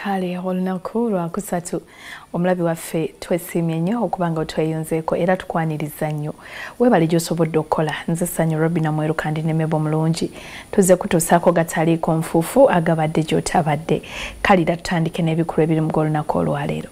Kale olunaku lwakusatu omulabi waffe twesiimye nnyo okubanga otweyunzeeko era tukwaniriza nnyo. Weebale gy'osobodde okukola. Nze Ssanyu Robina Mweru kandi ne Mebo Mulungi. Tuzze kutuusaako gataliiko nfuufu agabadde gy'otabadde. Kalira tutandike n'ebikulu ebiri mu gw'olunaku olwaleero.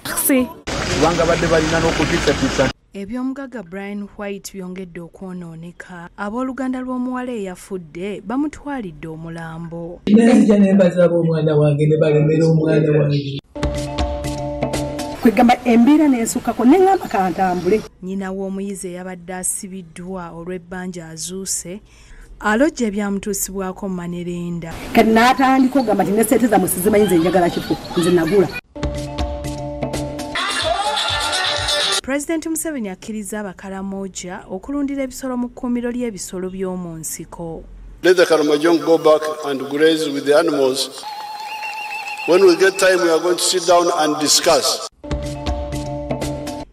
Kubanga badde balina n'okutiisatiisa. Eby'omugagga Brian White byongedde okwonooneka. Abooluganda lw'omuwala eyafudde bamutwalidde omulambo. Nenzija ne mbazaaba omwana wange ne balemera omwana wange. Kwegamba embeera n'ensukkako ne ŋŋamba kantambule. Nnyina w'omuyizi eyabadde asibiddwa olw'ebbanja azuuse alojja ebyamutuusibwako Manerenda. Kati n'atandika okugamba nti ne ssente zammwe sizimanyi nze njagala kifo nze nagula. Pulezidenti Museveni akkiriza Abakaramoja okulundira ebisolo mu kkuumiro ly'ebisolo by'omu nsiko. Let the Karamojong go back and graze with the animals. When we get time, we are going to sit down and discuss.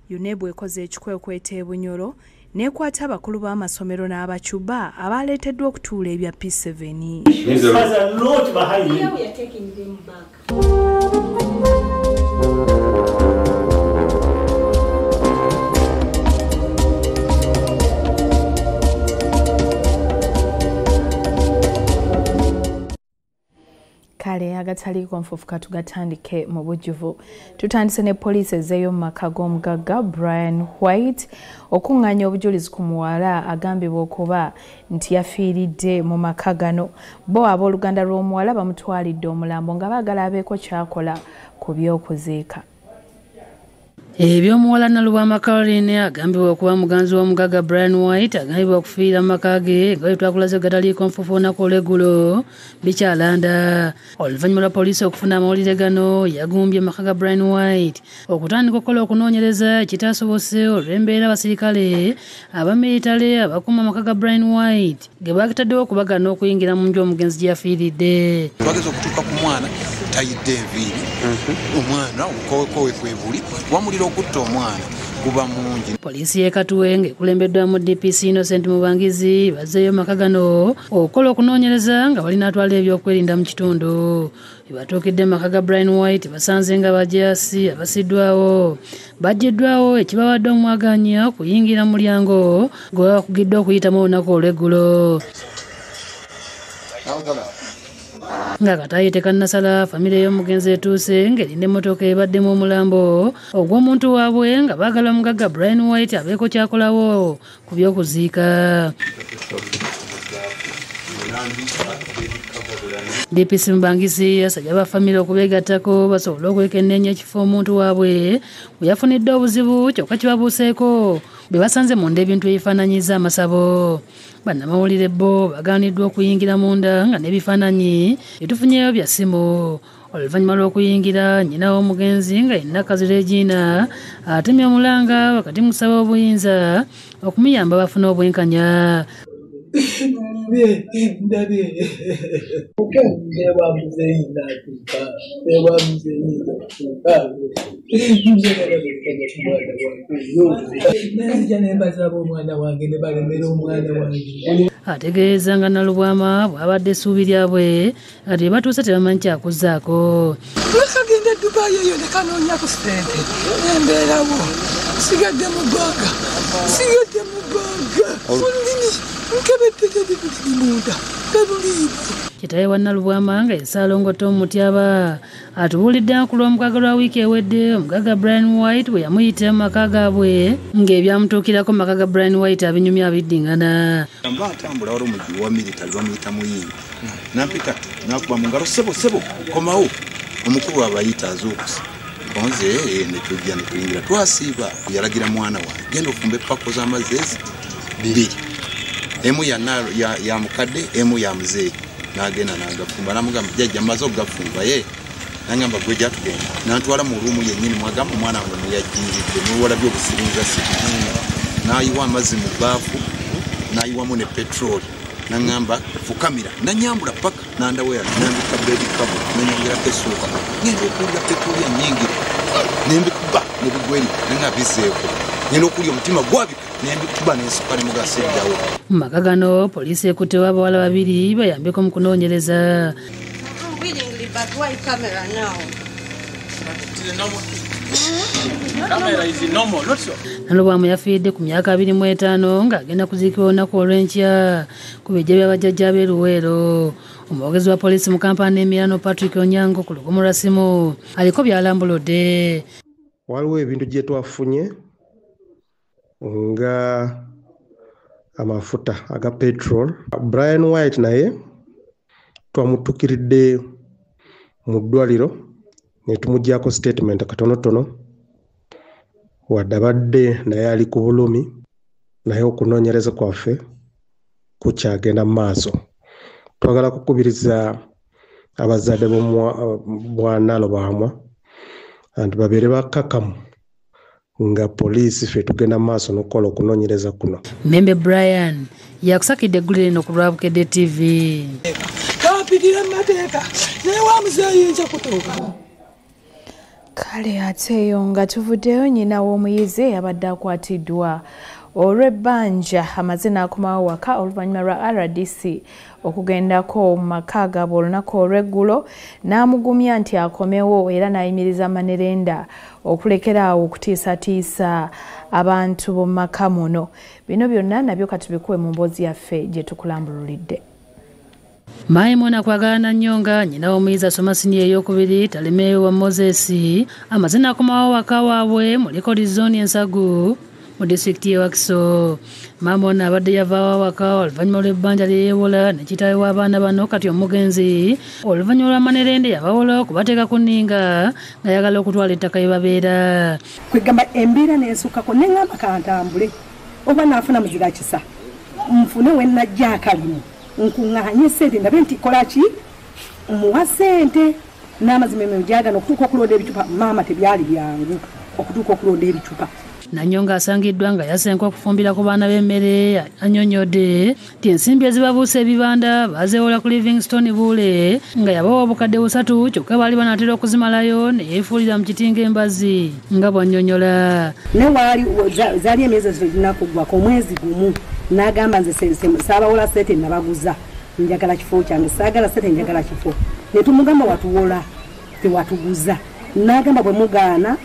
UNEB ekoze ekikwekweto e Bunyoro n'ekwata abakulu b'amasomero n'abacuba abaleeteddwa okutuula ebya P7. There's a lot behind you. We are taking them back. Kale agataliiko nfuufu katugatandike mu bujjuvu. Tutandise ne poliisi ezzeeyo mu maka g'omugagga Brian White okuŋŋaanya obujulizi ku muwala agambibwa okuba nti yafiiridde mu maka gano. Bo abooluganda lw'omuwala bamutwalidde omulambo nga baagala abeeko ky'akola ku by'okuziika. Eby'omuwala Nalubwama Caroline agambibwa okuba muganzi w'omugagga Brian White agambibwa okufiira mu maka ge nga bwe twakulaze gataliiko nfuufu olunaku olw'eggulo bikyalanda. Oluvannyuma lwa poliisi okufuna amawulire gano yagumbye mu maka ga Brian White okutandika okukola okunoonyereza ekitaasobose olw'embeera abasirikale abamiritale abakuuma amaka ga Brian White ge baakitaddewo okubagaana okuyingira mu nju omugenzi gye yafiiridde. Twageza okutuuka ku mwana tayidde enviiri, omwana obukowekowe kwe buli wamulira okutta omwana guba mungi. Poliisi y'e Katwe ng'ekulembeddwamu DPC Innocent Mubangizi bazzeeyo maka gano okukola okunoonyereza nga balina atwala ebyokwerinda mu kitundu. Batuukidde maka ga Brian White basanze nga bajaasi abasiddwawo baggiddwawo ekibawadde omwaganya okuyingira mu mulyango gwe bakugiddwa okuyitamu olunaku olw'eggulo. Nga Katayi tekannasala, famire y'omugenzi etuuse ng'erina emmotoka ebaddemu omulambo ogw'omuntu waabwe nga baagala omugagga Brian White abeeko ky'akolawo ku by'okuziika. DPC Mubangisi asabye abafamire okubeegattako basobole okwekenneenya ekifo omuntu waabwe we yafunidde obuzibu kyokka kibabuuseeko bwe basanze munda ebintu ebifaananyiza amasabo. Bannamawulire bo bagaaniddwa okuyingira munda nga n'ebifaananyi byetufunyeyo bya ssimu. Oluvannyuma lw'okuyingira nnyina w'omugenzi nga ye Nakazi Regina atemye omulanga wakati mu kusaba obuyinza okumuyamba bafune obwenkanya. Ndabye ewa muzeeyi n'atuuka, ewa muzeeyi n'atuuka. Nenzija ne mbazaaba omwana wange ne balemera omwana wange. Ategeeza nga Nalubwama bw'abadde essuubi lyabwe ati batuuse tebamanyi kyakuzzaako. Nakagenda Dubai eyo ne kanoonya ku ssente embeerawo sigadde mu bbanga, sigadde mu bbanga. Olulimi nkebedde tebuli munda tebuliimu. Kitaawe wa Nalubwama nga ye Ssaalongo Tom Mutyaba atubuulidde ku Lwomukaaga lwa wiiki ewedde omugagga Brian White bwe yamuyita mu maka gaabwe ng'ebyamutuukirako mu maka ga Brian White abinyumya abiddingana. Mba atambula wali omugi wa military bamuyita Muyingo nampita nakuba mu ngalo ssebo ssebo komawo omukulu abayita azuukuse onze ne tujja ne tuyingira twasiiba yalagira mwana wange genda ofumbe ppako z'amazzi ezi bbiri emu ya mukadde emu ya muzeeyi. N'agenda n'agafumba n'amugamba jjajja mmaze okugafumba ye n'angamba gwe gyatugenda n'antwala mu ruumu yennyini mwagamba omwana wange mwe yajjiiridde n'owalabye obusirinza si n'ayiwa amazzi mu bbaafu n'ayiwamu ne petroli n'aŋŋamba fukamira n'annyambula paka n'andawera n'ambika bedi kabo n'anyongerako essuuka ngenda okuwulira petroli annyingira nembikuba ne bigweri nanga bizeeko ngenda okulya omutima gwabika nembikuba n'ensuka ne mugasiddawo. Mu maka gano poliisi ekuttewo abawala babiri bayambeko mu kunoonyereza. Willingly But why camera now? Nalubwamu yafiiridde ku myaka 25 ng'agenda kuziikibwa olunaku olw'enkya ku bijja by'abajjajja b'e Luweero. Omwogezi wa poliisi mu Kampala n'emiriraano Patrick Onyango ku lugumu lwa ssimu aliko by'alambuludde. Waliwo ebintu gye twafunye nga amafuta aga petrol. Brian White naye twamutukiridde mu ddwaliro ne tumuggyako statement katonotono, wadde abadde naye ali ku bulumi, naye okunoonyereza kwaffe kukyagenda mu maaso. Twagala kukubiriza abazadde b'omwana Lubwama nti babeere bakkakkamu nga poliisi ffe tugenda mu maaso n'okukola okunoonyereza kuno. Membe Brian yakusakidde eggulire lino ku lwa Bukedde TV. Kampitira mu mateeka naye wa muzeeyi nja kutuuka. Kale ate eyo nga tuvuddeyo, nnyina w'omuyizi eyabadde akwatiddwa olw'ebbanja amaze n'akomawo waka oluvannyuma lwa RDC okugendako mu maka gaabwe olunaku olw'eggulo n'amugumya nti akomewo era n'ayimiriza Manerenda okulekera awo okutiisatiisa abantu b'omu maka muno. Bino byonna nabyo katubikuwe mu mboozi yaffe gye tukulambululidde. Maimuna Kwagala Nnyonga nnyina w'omuyizi asoma siniya ey'okubiri Talemeyo wa Moses amaze n'akomawo waka waabwe mu Likodi Zooni Ensagu mu disitulikiti y'e Wakiso. Maama ono abadde yavaawo awaka oluvannyuma lw'ebbanja lye yeewola ne kitaawe w'abaana bano kati omugenzi oluvannyuma lwa Manerende yabawola okubateeka ku nninga ng'ayagala okutwala ettaka ye babeera. Kwegamba embeera n'ensukkako ne ŋŋamba kantambule oba naafuna muzira kisa nfune we nnajja akalimu nkuŋŋaanye ssente ndabe nti kola ki muwa ssente n'amazima emirimu gyagana okutuuka okulonda ebicupa. Maama tebyali byangu okutuuka okulonda ebicupa. Nanyonga asangiddwa nga yasenka okufumbira ku baana b'emmere annyonnyodde nti ensimbi ezibabuusa ebibanda baazeewola ku Livingstone Buule nga yabawa obukadde 3 kyokka baali banaatera okuzimalayo ne yeefuulira mu kiti ng'embazzi nga bw'annyonnyola. Ne waali zaali emyezi esatu omwezi gumu n'agamba nze saabawola ssente nabaguza njagala kifo kyange saagala ssente njagala kifo. Ne tumugamba watuwola tewatuguza n'agamba bwe mugaana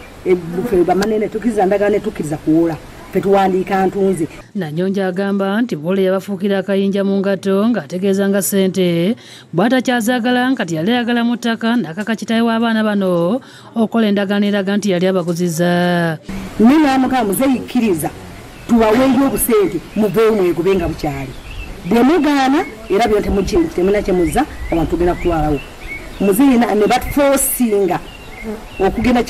bamanene tukkiriza ndagala ne tukkiriza kuwola ffe tuwandiika ntunze. Nanyonja agamba nti Buule yabafuukira akayinja mu ngatto ng'ategeeza nga ssente bw'atakyazaagala kati yali ayagala mu ttaka n'akaka kitaawe w'abaana bano okukola endagaano eraga nti yali abaguzizza. Ne n'amugamba muzeeyi kkiriza tubaweeyo obusente muveeyo mwegobe nga bukyali bwe mugaana era byo temulina kye muzza abantu tugenda kutwalawo. Muzeeyi ne batufoosinga okugenda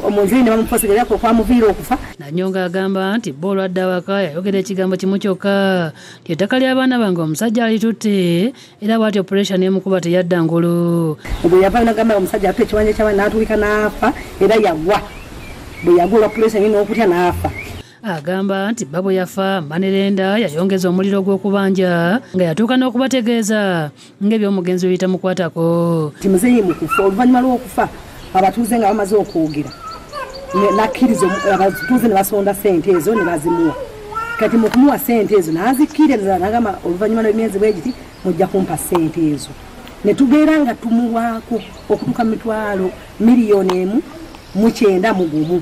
omuzeeyi ne bamufosinga era kwamuviira okufa. Nanyonga agamba nti bo olwadde awaka yayogera ekigambo kimu kyokka nti ettaka ly'abaana bange omusajja alitutte era bw'atyo puresha n'emukuba teyadda ngulu. Bwe yava n'agamba omusajja atutte ekiwanja ky'abaana n'atulika n'afa era yagwa bwe yagwa olwa puresha ye n'okutya n'afa. Agamba nti bba bwe yafa Manerenda yayongeza omuliro gw'okubanja nga yatuuka n'okubategeeza ng'ebyomugenzi bye bitamukwatako. Nti muzeeyi mu kufa oluvannyuma lw'okufa abatuuze nga bamaze okwogera nakkiriza abatuuze ne basonda ssente ezo ne bazimuwa. Kati mu kumuwa ssente ezo n'azikkiriza n'agamba oluvannyuma lw'emyezi bwe giti mujja kumpa ssente ezo. Ne tubeera nga tumuwaako okutuuka mu mitwalo 1,091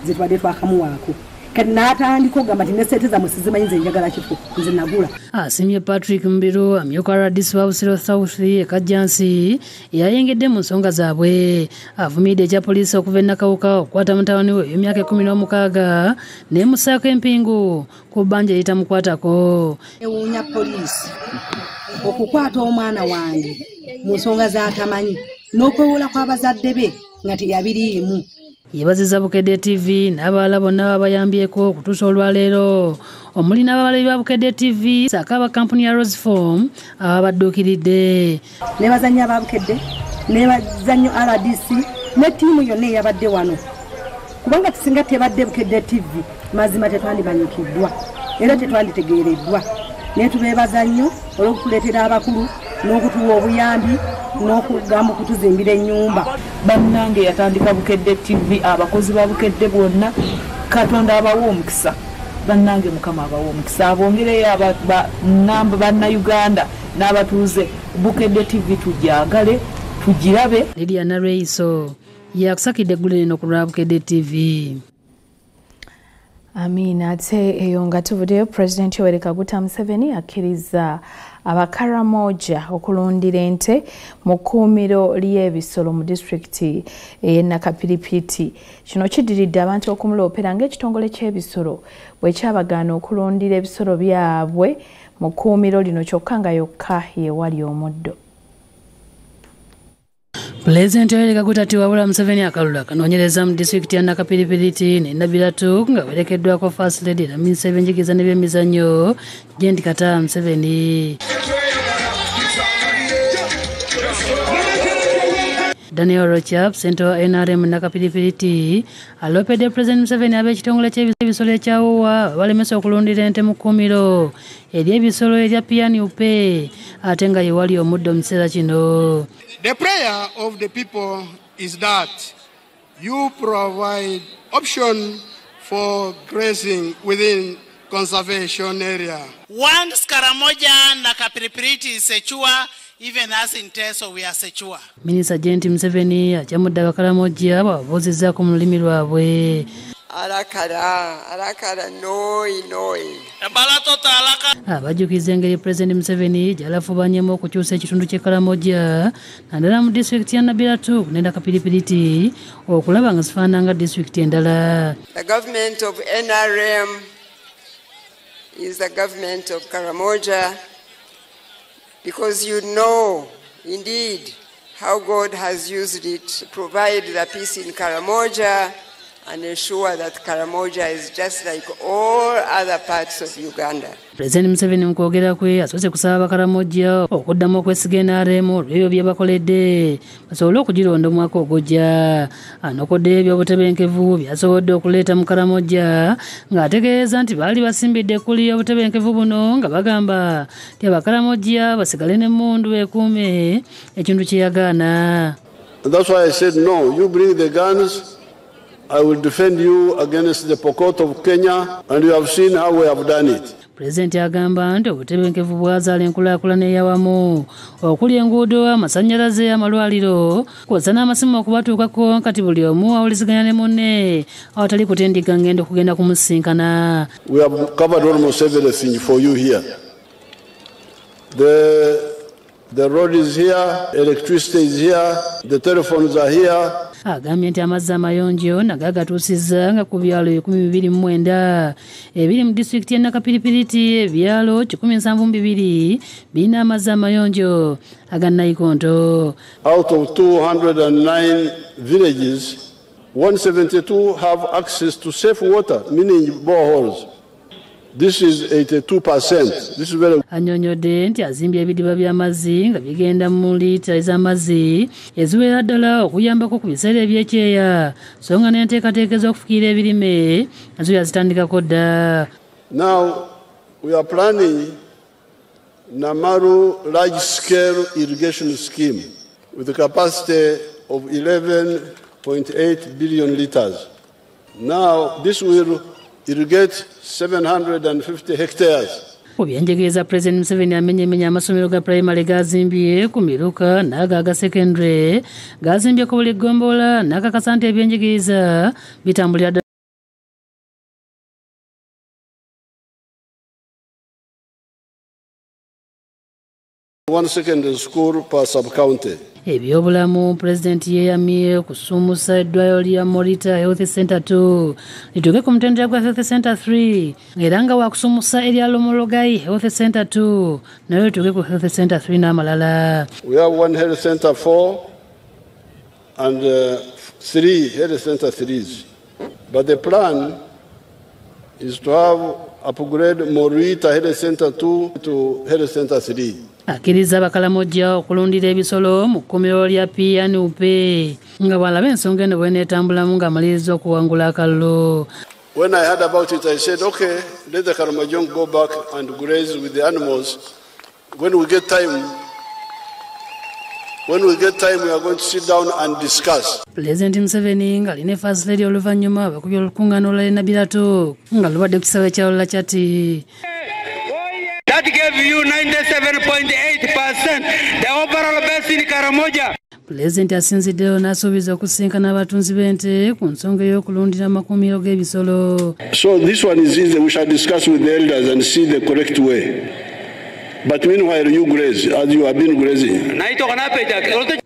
ze tubadde twakamuwaako. Kati n'atandika okugamba nti ne ssente zammwe sizimanyi nze njagala kifo nze nagula. Asimye Patrick Mbiru amyuka RDC wa Busiro South e Kajjansi eyayingidde mu nsonga zaabwe. Avumiridde ekya poliisi okuva e Nakawuka okukwata mutabani we ow'emyaka 16 n'emusaako empingu ku bbanja eritamukwatako. Ewuunya poliisi okukwata omwana wange mu nsonga z'atamanyi n'okwewola kw'abazadde be nga teyabiriimu. Yeebazizza Bukedde TV n'abalala bonna ababayambyeko okutuusa olwaleero omuli n'abalabi ba Bukedde TV ssaako aba kampuni ya Roseform ababadduukiridde. Neebaza nnyo aba Bukedde, neebaza nnyo RDC ne ttiimu yonna eyabadde wano kubanga singa tebadde Bukedde TV mazima tetwandimanyikiddwa era tetwanditegeereddwa. Naye tubeebaza nnyo olw'okutuleetera abakulu n'okutuwa obuyambi n'okugamba okutuzimbira ennyumba. Bannange yatandika Bukedde TV, abakozi ba Bukedde bonna Katonda abawa omukisa. Bannange Mukama abawa omukisa abongereyo bannayuganda n'abatuuze. Bukedde TV tugyagale, tugirabe. Lydia Nareiso yakusakidde eggulu lino ku lwa Bukedde TV. Amina. Ate eyo nga tuvuddeyo, Pulezidenti Yoweri Kaguta Museveni akkiriza Abakaramoja okulundira ente mu kkuumiro ly'ebisolo mu disitulikiti ey'e Nakapiripiti. Kino kiddiridde abantu okumuloopera ng'ekitongole ky'ebisolo bwe kyabagaana okulundira ebisolo byabwe mu kkuumiro lino, kyokka nga yokka yewali omuddo. Pulezidenti Yoweri Kaguta Tiwabula Museveni akalulu akanoonyereza mu disitulikiti ya Nakapiripiriti ne Nabiratu nga werekeddwako First Lady era minisita w'ebyenjigiriza n'ebyemizannyo Janet Kataaha Museveni. Daniel Rochap, ssentebe wa NRM Nakapiripiriti, aloopedde Pulezidenti Museveni ab'ekitongole ky'ebisolo ekya UWA balemesa okulundira ente mu kkuumiro ery'ebisolo erya Pianiupe ate nga ye wali omuddo mu kiseera kino. The prayer of the people is that you provide option for grazing within conservation area. Once Karamoja and Nakapiripiriti is secure, even us in Teso we are secure. Minisita Janet Museveni akyamudde Abakaramoja bababuuzizzaako mu lulimi lwabwe. Alakara, alakara, noi, noi. Abajjukiza engeri Pulezidenti Museveni gy'alafubanyemu okukyusa ekitundu ky'e Karamoja naddala mu disitulikiti ya Nabiratu ne Nakapiripiriti okulaba nga zifaanana nga disitulikiti endala. The government of NRM is the government of Karamoja because you know indeed how God has used it to provide the peace in Karamoja and ensure that Karamoja is just like all other parts of Uganda. Pulezidenti Museveni mu kwogera kwe asoose kusaba Abakaramoja okuddamu okwesiga NRM olw'ebyo bye bakoledde basobole okugironda omwaka ogujja. Anokodde eby'obutebenkevu byasobodde okuleeta mu Karamoja ng'ategeeza nti baali basimbidde ekkuli y'obutebenkevu buno nga bagamba nti Abakaramoja basigale n'emmundu ekuume ekintu kye yagaana. That's why I said no, you bring the guns, I will defend you against the Pokot of Kenya, and you have seen how we have done it. Pulezidenti agamba nti obutebenkevu bwazaala enkulaakulana eyawamu okuli enguudo, amasannyalaze, amalwaliro kw'ossa n'amasimu okubatuukako kati buli omu awuliziganya ne munne awatali kutindiga ngendo kugenda kumusisinkana. We have covered almost everything for you here. The road is here, electricity is here, the telephones are here. Agambye nti amazzi amayonjo nago agatuusizza nga ku byalo 129 ebiri mu disitulikiti y'e Nakapiripiriti, ebyalo 172 birina amazzi amayonjo aga Naikonto. Out of 209 villages, 172 have access to safe water, meaning boreholes. This is 82%. This is very. Annyonnyodde nti azimbye ebidiba by'amazzi nga bigenda mu liita ez'amazzi eziwera ddala okuyambako ku biseera eby'ekyeya, so nga n'enteekateeka ez'okufukiira ebirime nazo yazitandikako dda. Now we are planning Namaru large scale irrigation scheme with a capacity of 11.8 billion liters. Now this will irrigate 750 hectares. Ku byenjigiriza, Pulezidenti Museveni amenyemenya amasomero ga pulayimale gazimbye ku miruka n'ago aga sekendule gazimbye ku buli ggombolola n'akakasa nti ebyenjigiriza bitambulira ddala. One secondary school per sub-county. Ebyobulamu, Pulezidenti yeeyamye okusuumusa eddwaliro lya Morita Health Center 2 lituuke ku mutendera gwa Health Center 3, era nga wakusuumusa erya Lomologai Health Center 2 nayo lituuke ku Health Center 3 n'amalala. We have one Health Center 4 and 3 Health Center 3s. But the plan is to have upgrade Morita Health Center 2 to Health Center 3. Akkiriza Abakaramoja okulundira ebisolo mu kkuumiro lya PNUP nga bw'alaba ensonga eno bw'eneetambulamu ng'amaliriza okuwangula akalulu. When I heard about it, I said, okay, let the Karamojong go back and graze with the animals. When we get time, we are going to sit down and discuss. Pulezidenti Museveni ng'alina First Lady oluvannyuma bakubye olukuŋŋaana olwa Nabiratu nga lubadde ku kisaawe kya Lulachati. That gave you 97.8%, the overall best in Karamoja. Pulezidenti asinziddeyo n'asuubiza okusisinkana abatunzi b'ente ku nsonga ey'okulundira amakuumiro g'ebisolo. So this one is easy. We shall discuss with the elders and see the correct way. But meanwhile you graze as you have been grazing.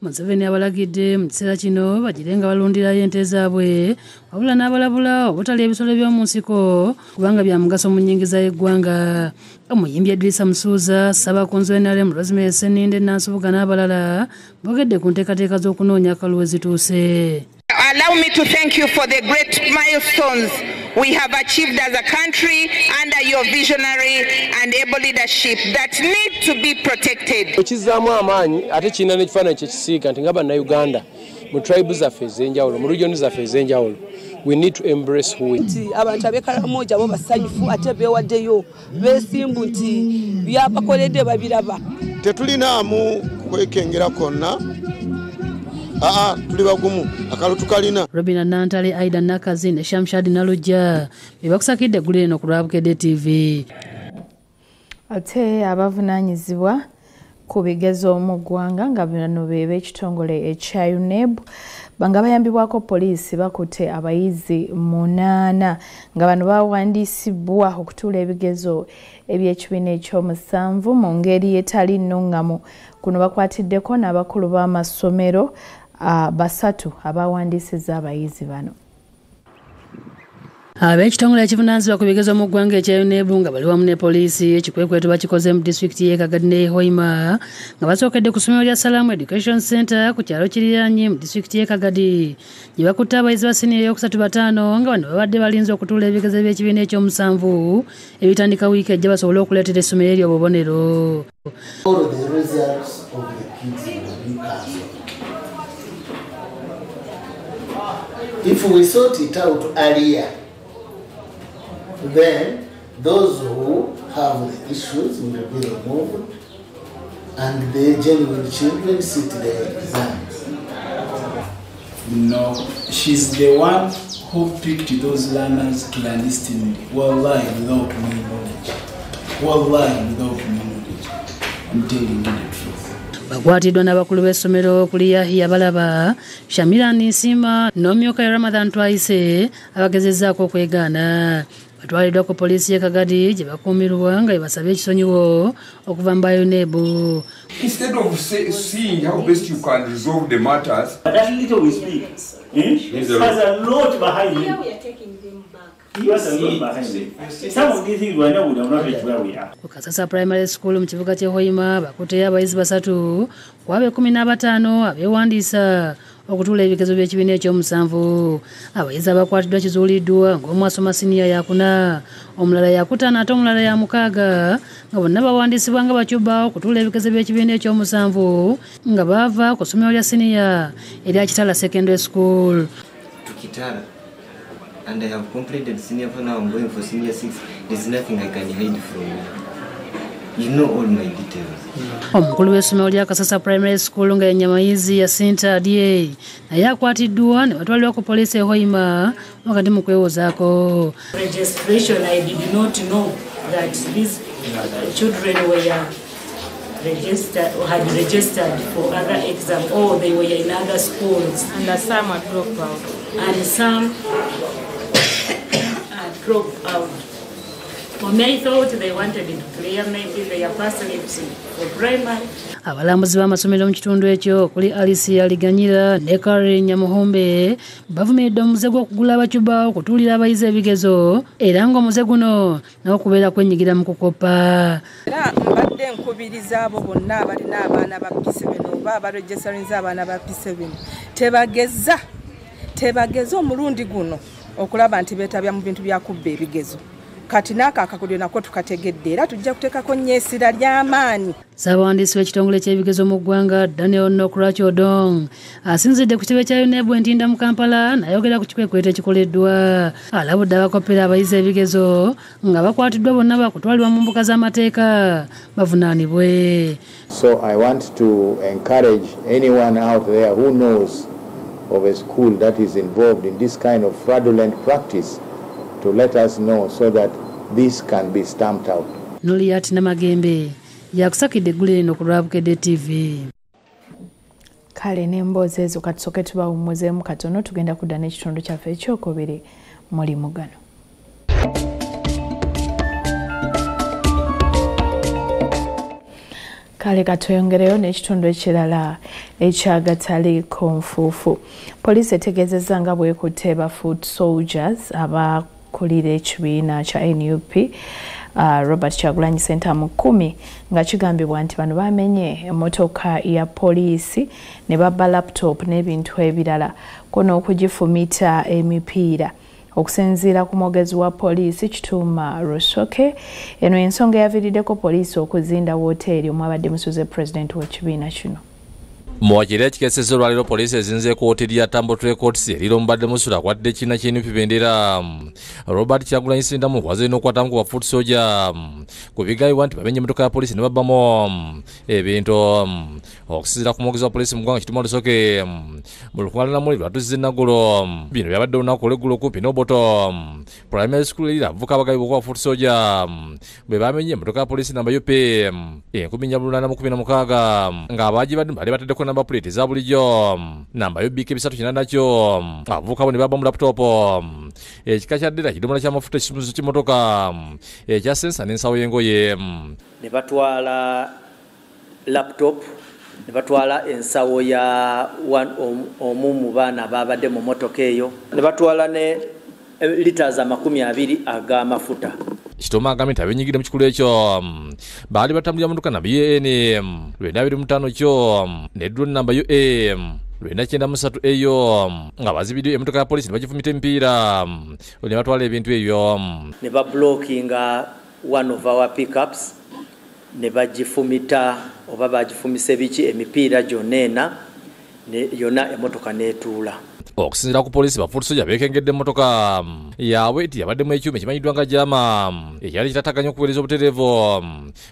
Museveni abalagidde mu kiseera kino bagire nga balundirayo ente zaabwe, wabula n'abalabula obutalya ebisolo by'omu nsiko kubanga bya mugaso mu nnyingiza y'eggwanga. Omuyimbi Edrisa Musuuza, Ssabakunzi wa NRM Rosemary Sseninde Nansubuga n'abalala boogedde ku nteekateeka z'okunoonya akalulu we zituuse. Allow me to thank you for the great milestones we have achieved as a country under your visionary and able leadership that need to be protected. Ekizaamu amaanyi ate kirina n'ekifaananyi kye kisiiga nti nga Bannayuganda mu tribe zaffe ez'enjawulo, mu region zaffe ez'enjawulo, we need to embrace who we are. Abantu ab'e Karamoja bo basanyufu ate beewaddeyo, beesimbu nti byabakoledde babiraba. Tetulinaamu kwekengera kwonna. Tuli bagumu akalulu tukalina. Robina Nantale, Aida Nakazi ne Shamshad Nalujja be bakusakidde eggulu eno ku lwa Bukedde TV. Ate abavunaanyizibwa ku bigezo mu ggwanga nga bano be b'ekitongole ekya UNEB nga bayambibwako poliisi bakutte abayizi 8 nga bano bawandiisibwa okutuula ebigezo eby'ekibiina ekyomusanvu mu ngeri etali nnungamu. Kuno bakwatiddeko n'abakulu b'amasomero 3 abawandiisizza abayizi bano. Ab'ekitongole ekivunaanyizibwa ku bigezo mu ggwanga ekya UNEB nga bali wamu ne poliisi ekikwekweto bakikoze mu disitulikiti y'e Kagadi ne Hoima nga basookedde ku ssomero lya Salamu Education Center ku kyalo Kiriranye mu disitulikiti y'e Kagadi gye bakutte abayizi ba siniya ey'okusatu 5 nga bano babadde balinze okutuula ebigezo by'ekibiina ekyomusanvu ebitandika wiiki ejja basobole okuleetera essomero eryo obubonero. All the results of the kids will be cancelled. If we sort it out earlier, then those who have the issues will be removed and the genuine children sit their exams. No, she's the one who picked those learners clandestinely. Wallahi, without my knowledge. Wallahi, without my knowledge. I'm telling you the truth. Bakwatiddwa n'abakulu b'essomero okuli Yahya Balaba, Shamira Nsiima n'omumyuka ya Ramadhan Twaise abagezezzaako okwegaana. Batwaliddwa ku poliisi y'e Kagadi gye bakuumirwa nga bebasabye ekisonyiwo okuva mu ba UNEB. Instead of seeing how best you can resolve the matters. But that little we speak has a lot behind him. We are taking them back. Ku Kasasa Primary School mu kibuga ky'e Hoima bakutteyo abayizi 3 ku abo 15 abeewandiisa okutuula ebigezo by'ekibiina ekyomusanvu. Abayizi abakwatiddwa kizuuliddwa ng'omu asoma siniya yakuna, omulala yakutaano ate omulala ya 6 nga bonna bawandiisibwa nga bacuba okutuula ebigezo by'ekibiina ekyomusanvu nga baava ku ssomero lya siniya erya Kitala Secondary School. Kitala. And I have completed senior 4 now, I'm going for senior 6. There's nothing I can hide from you. You know all my details. Omukulu w'essomero lya Kasasa Primary School nga Nyamayizi Yasinta Adie naye akwatiddwa ne batwalibwa ku poliisi e Hoima wakati mu kwewozaako. Registration, I did not know that these children were registered or had registered for other exam, or they were in other schools. And some are dropped out. And some dropped out. For me, I thought they wanted it clear, maybe they are parsnips for primary. Abalambuzi b'amasomero mu kitundu ekyo okuli Alice Aliganyira ne Karen Nyamuhombe bavumiridde omuze gw'okugula abacuba okutuulira abayizi ebigezo era ng'omuze guno nawo kubeera kwenyigira mu kukopa. Era mbadde nkubiriza abo bonna abalina abaana ba P7 oba abaregistarinze abaana ba P7 tebageza omulundi guno okulaba nti beetabya mu bintu bya kubba ebigezo. Kati n'ako akakodyo nako tukategedde era tujja kuteekako nnyo essira ly'amaanyi. Ssabawandiisi w'ekitongole ky'ebigezo mu ggwanga Daniel Nokrach Odong asinzidde ku kitebe kya UNEB Ntinda mu Kampala n'ayogera ku kikwekweto ekikoleddwa. Alabudde abakopera abayizi ebigezo nga bakwatiddwa bonna bakutwalibwa mu mbuga z'amateeka bavunaanibwe. So I want to encourage anyone out there who knows of a school that is involved in this kind of fraudulent practice to let us know so that this can be stamped out. Noliat Namagembe yakusakidde eggulu eno ku lwa Bukedde TV. Kale n'emboozi ezo katusooke tubawummuzeemu katono, tugenda kudda n'ekitundu kyaffe ekyokubiri mulimu gano. Kale katweyongereyo n'ekitundu ekirala ekyagataliiko nfuufu. Poliisi etegeezezza nga bw'ekutte ba foot soldiers abakulira ekibiina kya NUP Robert Kyagulanyi Ssentamu 10 nga kigambibwa nti bano bamenye emmotoka ya poliisi ne babba laptop n'ebintu ebirala ko n'okugifumita emipiira. Okusinziira ku mwogezi wa poliisi Kituuma Rusoke, eno ensonga yaviiriddeko poliisi okuzinda wooteeri omwabadde musuze pulezidenti w'ekibiina kino. Mwakiri ekikesezza olwaleero poliisi ezinze ku wooteeri ya Tambo Records erira omubadde musula akwadde ekibiina kya NUP bendera. Robert Kyagulanyi Ssentamu waze n'okwatamu ku ba foot soldier ku bigambibwa nti bamenye emmotoka ya poliisi ne babbamu ebintu. Okusinziira ku mwogezi wa poliisi mu ggwanga Kituuma Rusoke, mu lukuŋŋaana namuli lwatuusiza enaggulo. Bino byabadde olunaku olw'eggulo okumpi n'Oboto Primary School erira abavubuka abagambibwa okuba foot soldier bwe bamenye emmotoka ya poliisi namba UP 1416 ng'abaagibadde baali bataddeko namba plate eza bulijjo namba UBK 389 abavubuka bo ne babbamu laptop ekika kya ddera kidomola ky'amafuta ekisumuzo ky'emmotoka ekya sensa n'ensawo y'engoye. Ne batwala laptop, ne batwala ensawo ya omu mu baana babadde mu mmotoka eyo, ne batwala ne liters 20 ag'amafuta. Kituuma agambye nti abenyigidde mu kikulu ekyo baali batambulira mmotoka namba UN 925 kyo ne drone namba UA 993 eyo nga bazibiddwa emmotoka ya poliisi ne bagifumita emipiira ne batwala ebintu ebyo. Ne bablockinga one of our pickups ne bagifumita oba bagifumise biki emipiira gyonna ena yonna emmotoka n'etuula. Okusinziira ku poliisi ba foot soldier beekengedde emmotoka yaabwe nti yabaddemu ekyuma ekimanyiddwa nga jama ekyali kitataganya okuweereza obutereevu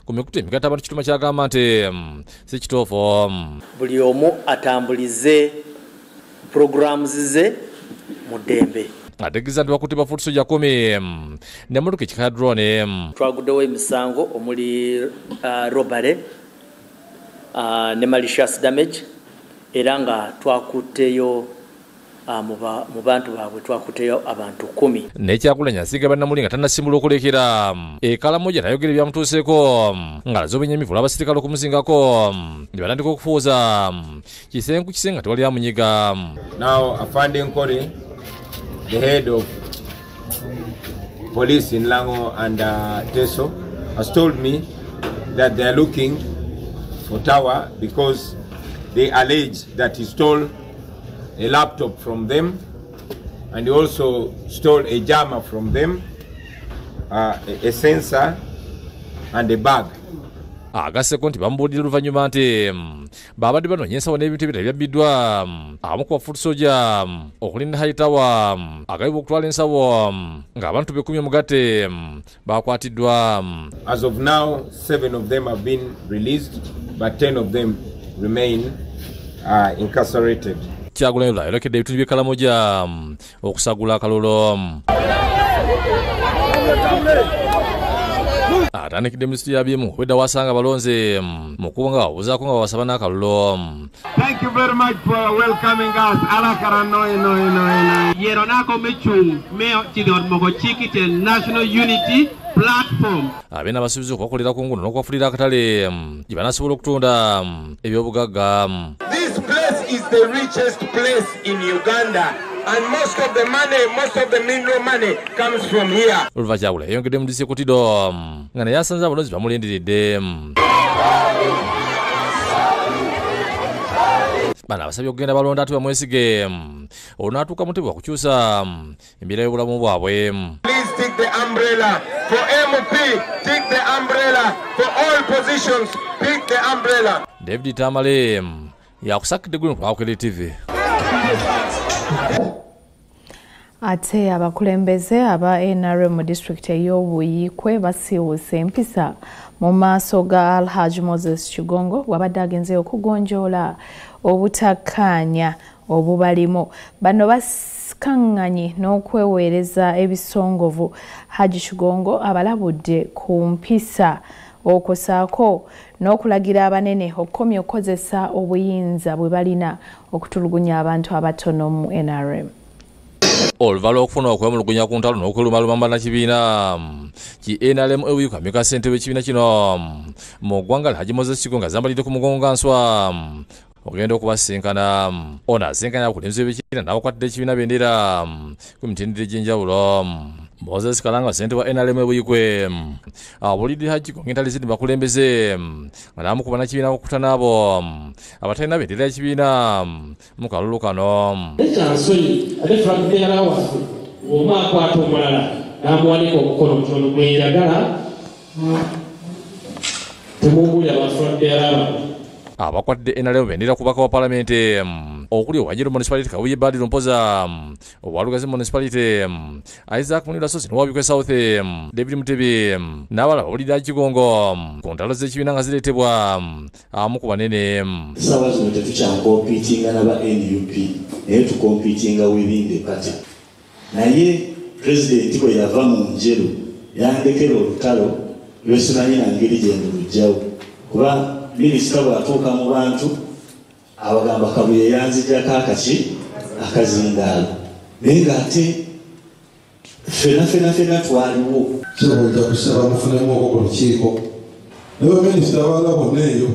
ku mikutu emigatta abantu. Kituuma kyagamba nti si kituufu. Buli omu atambulize programs ze mu ddembe. Ategeeza nti bakutte ba foot soldier 10 n'emmotoka ekika ya drone. Twaguddewo emisango omuli robbery ne malicious damage, era nga twakutteyo mu bantu baabwe twakutteyo abantu 10. N'ekyakulanya asiga bannamuli nga tannasimbula okulekera Ekalamoja nayogera ebyamutuuseeko ng'alaze obunyamivu olw'abasirikale okumuzingako ne batandika okufuuza kisenku kise nga tewali amunyiga. Now Afande Nkore, the head of police in Lango and Teso, has told me that they are looking for Tower because they allege that he stole a laptop from them and he also stole a jammer from them, a sensor and a bag. Agasseko nti bamubuulira oluvannyuma nti babadde banoonya ensawo n'ebintu ebirala ebyabbiddwa abamu ku ba foot soldier okulinda Hightower agabibwa okutwala ensawo ng'abantu 10 omugatte bakwatiddwa. As of now, 7 of them have been released, but 10 of them remain incarcerated. Kyagulanyi ayolekedde ebitundu by'e Kalamoja okusagula akalulu. Atandikidde minisitule ya byemu obwedda wasanga abalonzi mu kuba nga babuuzaako nga babasaba n'akalulu. Thank you very much for welcoming us. Alakara noi noi noi noi. Yeronako michung me chidor mogo chikite National Unity Platform. Abeena abasuubiza okubakolera ku nguno n'okubafulira akatale gye banaasobola okutunda ebyobugagga. This place is the richest place in Uganda. And most of the money, most of the mineral money comes from here. Oluva Kyagula yayongedde mu disitulikiti Kutido nga naye asanze abalonzi bamulindiridde. Bano abasabye okugenda balonda ate bamwesige olunaatuuka mu ntebe okukyusa embeera y'obulamu bwabwe. Please take the umbrella for MP, take the umbrella for all positions, pick the umbrella. David Tamale yakusakidde guno ku Bukedde TV. Ate abakulembeze aba NRM mu disitulikiti ey'Obuyiikwe basiiwuuse empisa mu maaso ga Alhaji Moses Kigongo bw'abadde agenze okugonjoola obutakkaanya obubalimu. Bano basikaŋŋanye n'okweweereza ebisongovu. Haji Kigongo abalabudde ku mpisa Okwo n'okulagira abanene okukomya okukozesa obuyinza bwe balina okutulugunya abantu abatono mu NRM. Oluva lw'okufuna okwemulugunya ku ntalo n'okwelumaluma bannakibiina ki NRM ewuuka amyuka ssentebe w'ekibiina kino mu ggwanga Haji Moses Kigongo azambalidde ku mugongo nga nswa ogenda okubasinkana. Ono asinkanya abakulembeze b'ekibiina n'abakwatidde ekibiina bendera ku mitendera egy'enjawulo. Moses Kalanga ssentebe wa NRM e Buikwe abulidde Haji Kigongo entalo eziri mu bakulembeze nga n'amu ku bannakibiina okukutana abo abatalina bendera y'ekibiina mu kalulu kano. Ekyansonyi ate flag bearer waffe omu akwata omulala n'amuwanika omukono mutono gwe njagala temumbuulira ba flag bearer bano. Abakwatidde NRM bendera ku bubaka wa Paalamenti okuli owa Njeru Municipality Kabuye Badru Mpoza, owa Lugazi Municipality Isaac Munira Sozi n'owa Buikwe South David Mutebi n'abalala babulidde Haji Kigongo ku ntalo z'ekibiina nga zireetebwa amu ku banene. Essaawa zino tetukyakompiitinga n'aba NUP naye tukompiitinga within the party. Naye pulezidenti bwe yava mu Njeru yandekera olutalo lwe simanyi na ngeri gye nduluggyawo kuba minisita bw'atuuka mu bantu abagamba Kabuye yanzijjako akaki akazindaalo naye ng'ate ffenna ffenna ffenna twaliwo. Kirabojja kusaba mufunemu okwo ku lukiiko ne baminisita abalala bonna eyo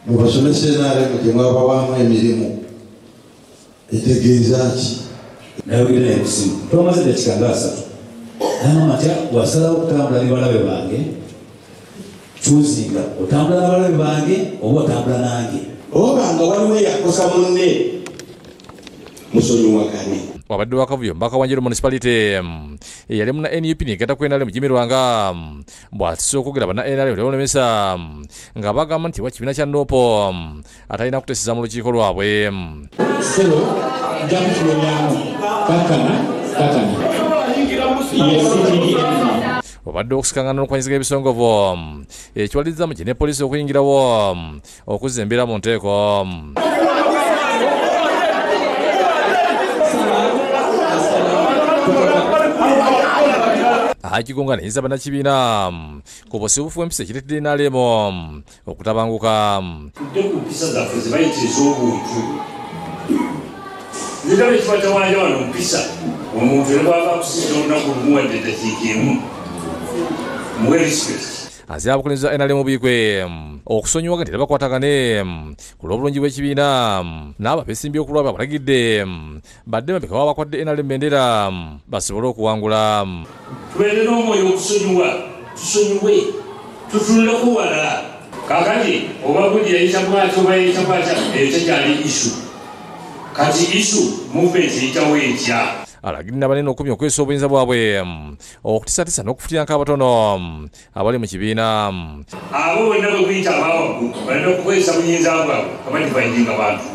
mubasomesa NRM gye mwabawaamu emirimu etegeeza ki? Nayogera naye ku ssimu twamaze eddakiika nga 3 n'agamba nti wasalawo okutambula ne balabe bange tuzinga otambula n'abalabe bange oba otambula nange. Oba nga waliwo eyakosa munne musonyiwagane. Wabadde wakavuyo mbaka wa Njeru Municipality eyali muna NUP negatta ku NRM Jimmy Lwanga bw'atise okwogera banna NRM tebamulemesa nga bagamba nti wa kibiina kya NUP atalina kuteeseza mu lukiiko lwabwe. Ssebo nja kutulonyamu kakkana kakkana. Obadde okusikangana n'okuwanyiziga ebisongovu ekiwaliriza mu gye ne poliisi okuyingirawo okuzza embeera mu nteeko. Haji Kigongo anayinza bannakibiina ku busiiwuufu bw'empisa ekireetedde NRM okutabanguka. Tudde ku mpisa zaffe ze bayita ez'obuntu. Nze ndaba ekibatawaanya wano mpisa omuntu ne bw'ava akusinza olunaku lumu wadde eddakiika emu muwe respect. Azira abakulembeze ba NRM Buikwe okusonyiwa nti tebakwatagane ku lw'obulungi bw'ekibiina n'abo abeesimbye okulwabwe abalagidde badde mabega w'abakwadde NRM bendera basobole okuwangula. Tubeere n'omwoyo okusonyiwa, tusonyiwe, tutunuleko wala. Kaakati oba gundi yayita bw'atyo oba yayita bw'atya eyo tekyali issue. Kati issue movement eyitawo etya? Alagirira abanene okumya okwesa obuyinza bwabwe okutisatiisa n'okufutyanka abatono abali mu kibiina. Abo bonna bwe kuyita abawaggulu balina okukozesa buyinza bwabwe nga badivayidinga bantu.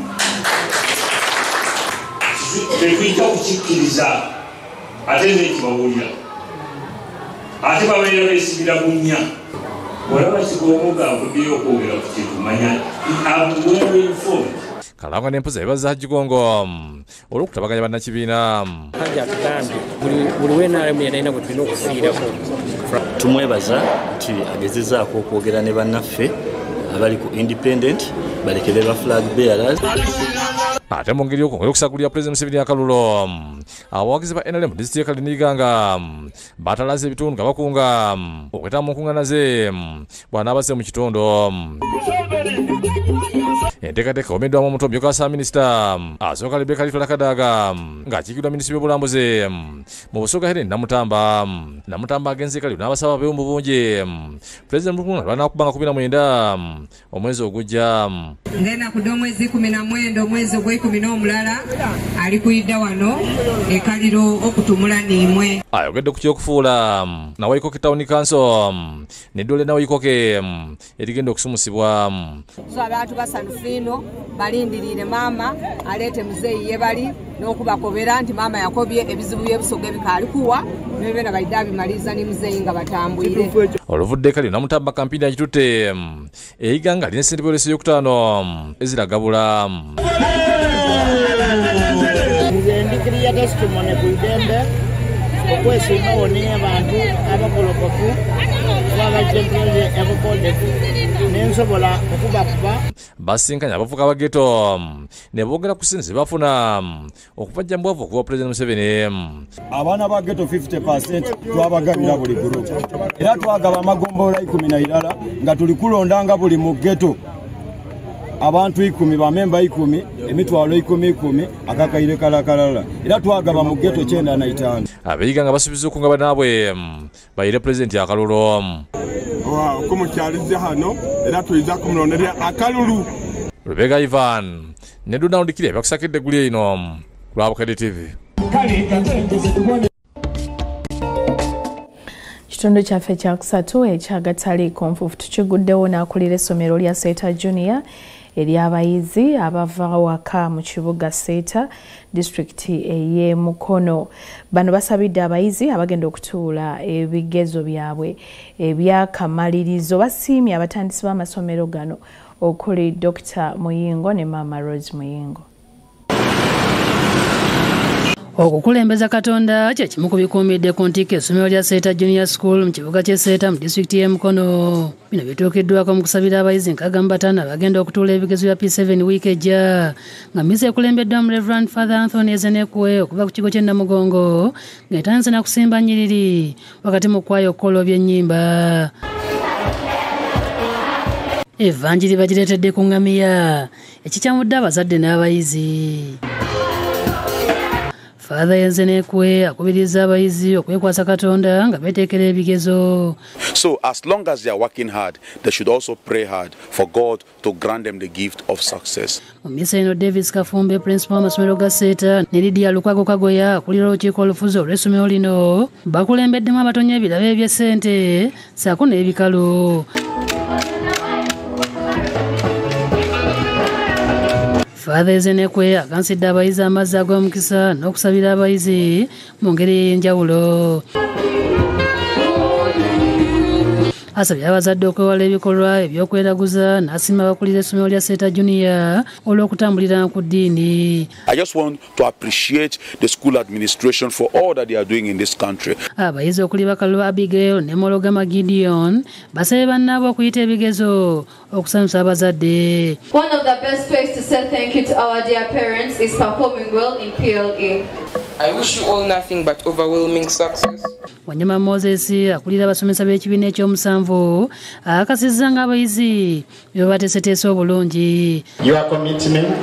Tetuyita kukikkiriza ate nze nkibabuulira. Ate babeera beesibira bunnya. Olaba Kigongo ng'avuddeyo okwogera ku kintu manya I'm well informed. Kalanga n'empoza yeebaza Haji Kigongo olw'okutabaganya bannakibiina. Haji atugambye buli wa NRM yenna gwe tulina okufiirako. Tumwebaza nti agezezzaako okwogera ne bannaffe abali ku independent balekere ba flag bearers. Ate mu ngeri y'okwongera okusagulira Pulezidenti Museveni akalulo abawagizi ba NRM disitulikiti y'e Kaliro batalaze ebitundu nga bakunga okwetaba mu nkuŋŋaana ze bw'anaabazze mu kitundu. Enteekateeka ewomeddwamu omuto omumyuka wa Ssaabaminisita asooka Rebecca Alitwala Kadaga ng'akiikiddwa minisitule y'obulambuzi mu Busoga Hellen Namutamba. Namutamba agenze e Kaliro n'abasaba babeewo mu bungi Pulezidenti mu lukuŋŋaana lw'anaakubanga 19 omwezi ogujja. Ngenda kudda omwezi 19 omwezi ogw'11 ali kuyidda wano e Kaliro okutumula n'imwe. Ayogedde ku ky'okufuula Nawaikoke Town Council n'eddwaliro Nawaikoke erigenda okusumusibwa. So abantu basanyufu ino balindirire maama aleete muzeeyi ye bali n'okubakobera nti maama yakobye ebizibu by'ebusoga ebikaali kuwa n'ebyona balidde abimaliza ne muzeeyi nga batambwire. Oluvudde Kaliro Namutamba kampeyini agitutte eyiganga alina ssentebe w'olw'ensi ey'okutaano Ezra Gabula. Nze ndikiriya testimony ku idembe Okwesimbawo n'abantu abagolokofu oba abajjempuze ebukondefu nensobola okubakuba. Basinkanya abavuka ba ghetto ne boogera ku ssente ze bafuna okubajja mu bwavu okuva Pulezidenti Museveni. Abaana ba ghetto 50% twabagabira buli gurupu era twagaba amagombolola 14 nga tuli kulondanga buli mu ghetto abantu 10 bamemba 10 emitwalo 10 akakaire kalakalala era twagaba mu ghetto 95. Abeyiga nga basuubiza okunga bannaabwe bayire Pulezidenti akalulu. Okumukyaliza hano era tuyiza kumulonderera akalulu. Rebecca Ivan ne Donald Kire bakusakidde eggulire lino ku lwa Bukedde TV. Kitundu kyaffe ekyakusatu ekyagataliiko nfuufu tukiguddewo n'akulira essomero lya Seeta Junior ery'abayizi abava waka mu kibuga Seeta, disitulikiti ey'e Mukono. Bano basabidde abayizi abagenda okutuula ebigezo byabwe ebyakamalirizo. Basiimye abatandisi b'amasomero gano okuli Dr. Muyingo ne Maama Rose Muyingo. Okukulembeza Katonda kye kimu ku bikuumidde ku ntikko essomero lya Seeta Junior School mu kibuga ky'e Seeta mu disitulikiti y'e Mukono. Bino bituukiddwako mu kusabira abayizi 65 abagenda okutuula ebigezo bya P7 wiiki ejja nga mmisa ekulembeddwamu Reverend Father Anthony Ezenekwe okuva ku kigo ky'e Namugongo ng'etandise na kusimba nnyiriri wakati mu kwaya okukola eby'ennyimba. Evanjiri bagireetedde ku ŋŋamiya ekikyamudde abazadde n'abayizi. Father Ezenekwe akubiriza abayizi okwekwasa Katonda nga beeteekera ebigezo. So as long as they are working hard, they should also pray hard for God to grant them the gift of success. Mu mmisa eno Davis Kafumbe, principal w'amasomero ga Seeta ne Lydia Lukwago Kagoya akulira olukiiko olufuzi olw'essomero lino bakulembeddemu abatonya ebirabo eby'essente ssaako n'ebikalu. Father Ezenekwe akansidde abayizi amazzi ag'omukisa n'okusabira abayizi mu ngeri ey'enjawulo. Asabye abazadde okwewala ebikolwa ebyokweraguza n'asiima abakulira essomero lya Seeta Junior olw'okutambulira ku ddiini. I just want to appreciate the school administration for all that they are doing in this country. Abayizi okuli Bakalu Abigail ne Mologama Gideon basabye bannaabwe okuyita ebigezo okusanyusa abazadde. One of the best ways to say thank you to our dear parents is performing well in PLE. I wish you all nothing but overwhelming success. Wanyama Moses akulira abasomesa b'ekibiina ekyomusanvu akakasizza ng'abayizi bye bateeseteese obulungi. Your commitment,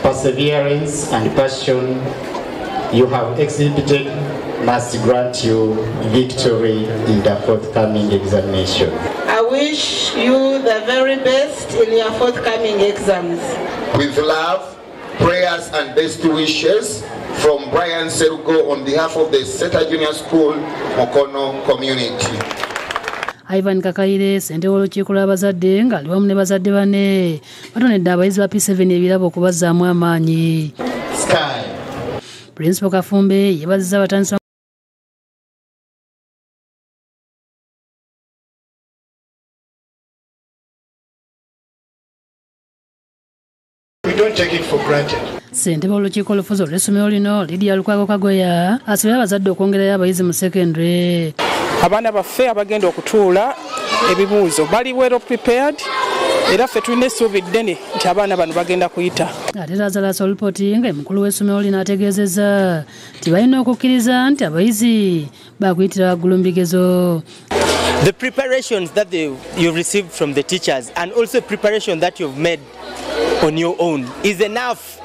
perseverance and passion you have exhibited must grant you victory in the forthcoming examination. I wish you the very best in your forthcoming exams. With love, prayers and best wishes from Brian Serugo on behalf of the Seeta Junior School Mukono community. Ivan Kakaire, ssentebe w'olukiiko lw'abazadde ng'ali wamu ne bazadde banne batonedde abayizi ba P7 ebirabo okubazzaamu amaanyi. Sky. Principal Kafumbe yeebazizza abatandisi We don't take it for granted. Ssentebe w'olukiiko olufuzi olw'essomero lino Lydia Lukwago Kagoya asabye abazadde okwongerayo abayizi mu secondary. Abaana baffe abagenda okutuula ebibuuzo bali well prepared era ffe tulina essuubi ddene nti abaana bano bagenda kuyita. Ate Lazarus Olupoti nga mukulu w'essomero lino ategeezezza nti balina okukkiriza nti abayizi baakuyitira waggulu mu bigezo. The preparations that you've received from the teachers and also preparation that you've made on your own is enough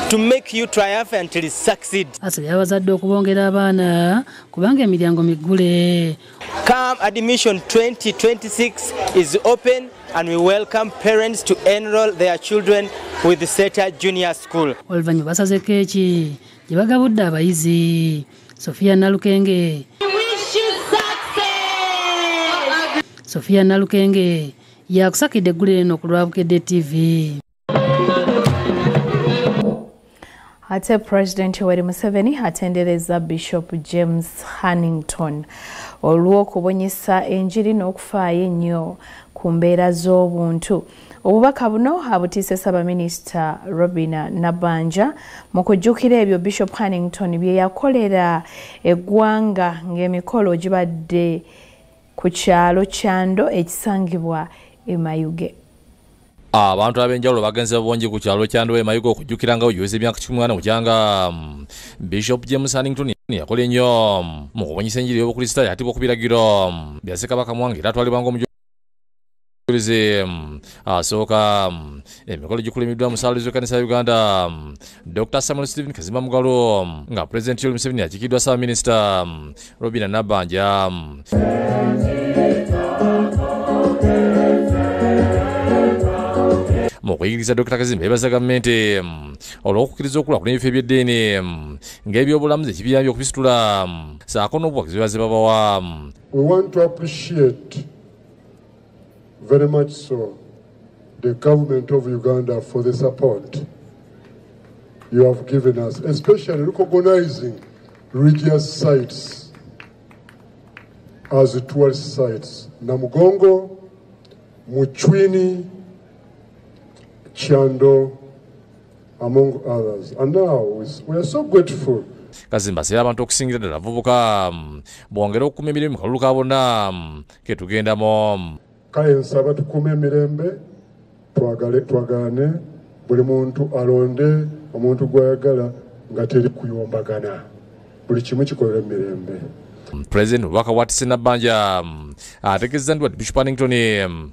to make you triumphantly succeed. Asabye abazadde okubongera abaana kubanga emiryango miggule. Come admission 2026 is open and we welcome parents to enroll their children with the Seeta Junior School. Oluvannyuma basaze keeki gye bagabudde abayizi. Sophia Nalukenge. Sophia Nalukenge yakusakidde eggulire eno ku lwa Bukedde TV. Ate President Yoweri Museveni atendereza Bishop James Hannington olw'okubunyisa enjiri n'okufaayo ennyo ku mbeera z'obuntu. Obubaka buno abutiise Ssaabaminisita Robina Nabbanja mu kujjukira ebyo Bishop Hannington bye yakolera eggwanga ng'emikolo gibadde ku kyalo Kyando ekisangibwa e Mayuge. Abantu ab'enjawulo bagenze bungi ku kyalo Kyando e Mayuge okujjukira nga ojuweza emyaka 18 mukyanga Bishop James Hannington yakola ennyo mu kubunyisa enjiri y'Obukristaayo atibwa ku biragiro bya Ssekabaka Mwanga era atwalibwa ng'omujulizi asooka. Emikolo gikulembeddwa omusaalizi w'ekkanisa ya Uganda Dr. Samuel Stephen Kazimba Mugalu nga Pulezidenti Yoweri Museveni akiikiddwa Ssaabaminisita Robina Nabbanja. Mu kuyigiriza Dr. Kazimba yeebaza gavumenti olw'okukkiriza okukulaakulanya ebifo eby'eddiini ng'ebyobulamuzi ekibiyambye okubisitula ssaako n'obuwagizi bwe babawa. We want to appreciate very much so the government of Uganda for the support you have given us, especially recognizing religious sites as tourist sites. Namugongo, Muchwini, Kyando, among others. And now we are so grateful. Kazimba asabye abantu okusingira ddala abavubuka bongere okukuuma emirembe mu kalulu ka bonna ke tugendamu. Kale nsaba tukuume emirembe, twagalane, buli muntu alonde omuntu gw'ayagala nga teri kuyombagana, buli kimu kikolere emirembe. Pulezidenti obubaka bw'atisse Nabbanja ategeezezza nti Bishop Hannington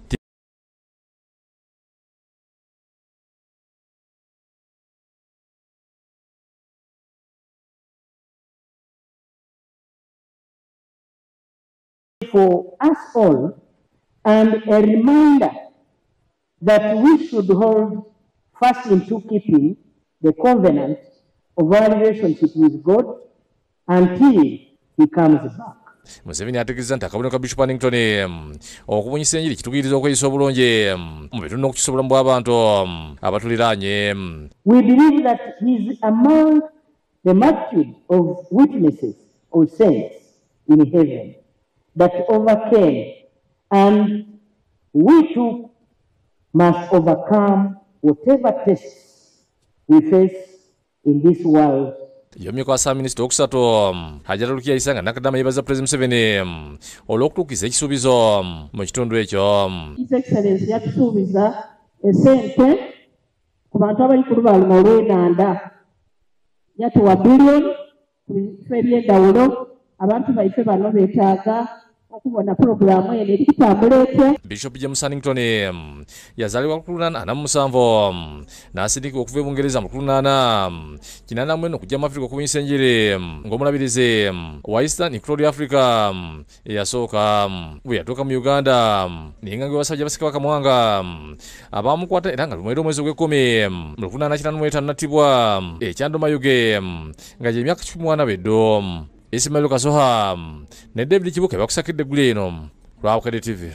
for us all, and a reminder that we should hold fast into keeping the covenant of our relationship with God until he comes back. Museveni ategeezezza nti akabonero ka Bishop Hannington okubunyisa enjiri kitugiriza okweyisa obulungi mu bitundu n'okukyusa obulamu bw'abantu abatuliraanye. We believe that he is among the multitude of witnesses or saints in heaven that overcame, and we too must overcome whatever tests we face in this world. Yomye kwa Ssaabaminisita okusatu Hajjat Rukia Isanga Nakadama yeebaza Pulezidenti Museveni olw'okutuukiriza ekisuubizo mu kitundu ekyo. His Excellency yatusuubiza essente ku bantu abali ku lubalama olw'Enanda, yatuwa biliyoni ku bifo eby'enjawulo. Abantu baife bano beetaaga okubona pulogulaamu eno eri kutambula etya. Bishop James Hannington yazaalibwa ku 1947 n'asindikibwa okuva e Bungereza mu 1984 okujja mu Afrika okubunyisa enjiri ng'omulabirizi wa Eastern Equatorial Africa eyasooka. Bwe yatuuka mu Uganda n'enganga y'abasajja ba Ssekabaka Mwanga abaamukwata era nga lumwera omwezi ogw'ekkumi mu 1985 n'attibwa e Kyando Mayuge nga gy'emyaka 14 beddo. Ismail Kasoha ne David Kibuke bakusakidde eggulu eno lwa Bukedde TV.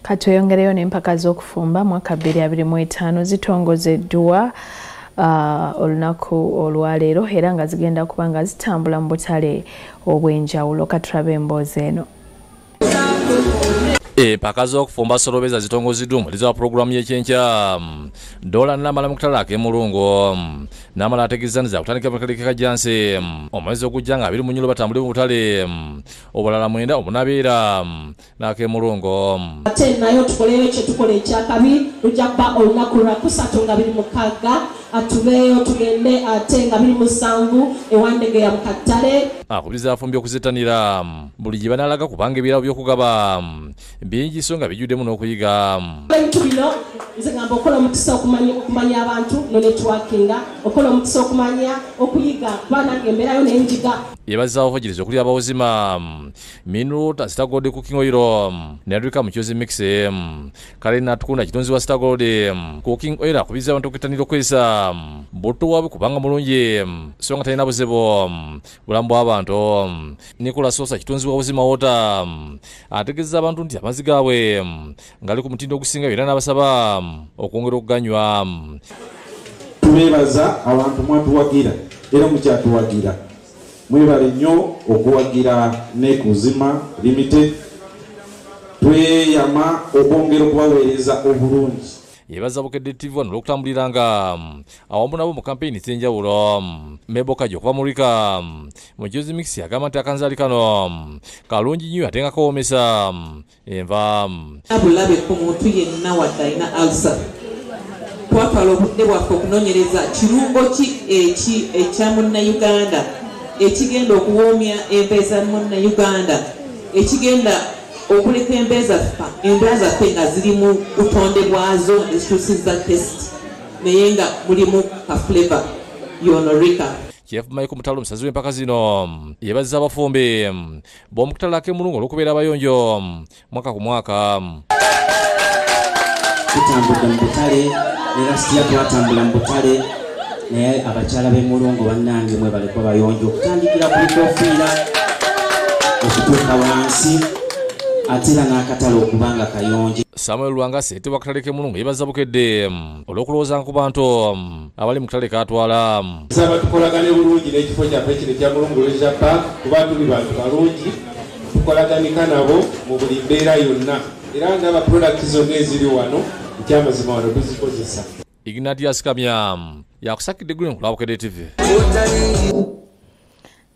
Katweyongereyo n'empaka z'okufumba mwaka 2025 zitongozeddwa olunaku olwaleero era nga zigenda kuba nga zitambula mu butale obw'enjawulo. Katulabe emboozi eno. Empaka z'okufumba solobeza zitongozeddwa omulizi wa pulogulaamu y'ekyenkya Dola Namala mu katale ak'emulungo. Namala ategeezezza nti zakutandika mu katale k'e Kajjansi omwezi ogujja nga 20 batambule mu butale obulala 9 obunabeera n'ak'emulungo. Ate nayo tukoleyo kye tukola ekyakabi, lujja kuba olunaku lwa kusatu nga 26 atubeeyo tugende ate nga 27 ewandegeya mu katale. Akubiriza abafumbi okuzettanira buli gye banaalaga kubanga ebirabo by'okugaba bingi so nga bijjuddemu n'okuyiga. Ebintu bino nze ngamba okola omukisa okumanya abantu no networkinga, okola omukisa okumanya okuyiga kuba nange embeerayo nenjiga. Yeebazizza abafujjirizi okuli abawuzima Mineral Star Gold Cooking Oil ne Muchozi Mix. Kale Natukunda kitonzi wa Star Gold Cooking Oil akubiriza abantu okwettanira okukozesa butto waabwe kubanga mulungi so nga talina buzibu bulamu bw'abantu. Nicolas Sosa kitonzi wa Buzima Water ategeezezza abantu nti amazzi gaabwe ngali ku mutindo ogusinga era n'abasaba okwongera okuganywa. Tubeebaza abantu mwatuwagira era mukyatuwagira. Mwebale nnyo okuwagira NEC Uzima Limited. Tweyama okwongera okubaweereza obulungi. Yebaza Bukedde TV wano olw'okutambuliranga awamu nabo mu kampeyini ez'enjawulo. Mebo Kajo okuva mu Rika Mujuzi Mix agamba nti akanzaali kano kalungi nnyo ate nga kawoomesa enva. Bulabe ku muntu yenna wadde alina ulcer. Twatwala obudde bwaffe okunoonyereza kirungo ki eki ekya Munnayuganda ekigenda okuwoomya enva za Munnayuganda, ekigenda okuleka embeera zaffe nga ziri mu butonde bwazo ezituusiza test naye nga mulimu ka flavor yono Rika. Jeff Michael Mutalo omusazi w'empaka zino yeebazizza abafumbi b'omukutala k'Emulungu olw'okubeera abayonjo mwaka ku mwaka. Tutambudde mu butale era sitya twatambula mu butale naye abakyala b'Emulungu bannange mwebale kuba bayonjo okutandikira ku bikofiira okutuuka wansi ate era n'akatale okubanga kayonje. Samuel Lwanga ssentebe w'akatale k'Emulungu yeebaza Bukedde olw'okulowooza ku bantu abali mu katale k'atwala. Nsaba tukolagane bulungi n'ekifo kyaffe kino ekya Mulungu Leisure Park kuba tuli bantu balungi, tukolaganika nabo mu buli mbeera yonna era ndaba products zonna eziri wano ekyamazima wano tuzikozesa. Ignatius Kamya yakusakidde Green ku Bukedde TV.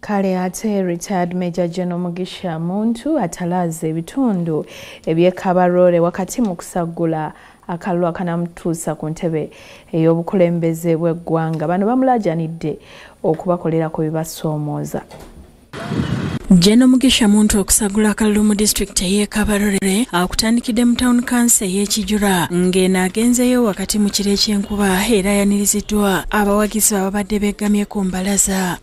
Kale ate retired Major General Mugisha Muntu atalaaze ebitundu eby'e Kabarole wakati mu kusaggula akalulu akanamutuusa ku ntebe ey'obukulembeze bw'eggwanga. Bano bamulaajanidde okubakolera ku bibasoomooza. General Mugisha Muntu okusagula akalulu mu disitulikiti ey'e Kabarole akutandikidde mu town council ey'e Kijura ng'eno agenzeeyo wakati mu kiro eky'enkuba era ayaniriziddwa abawagizi ababadde beggamye ku mbalaza.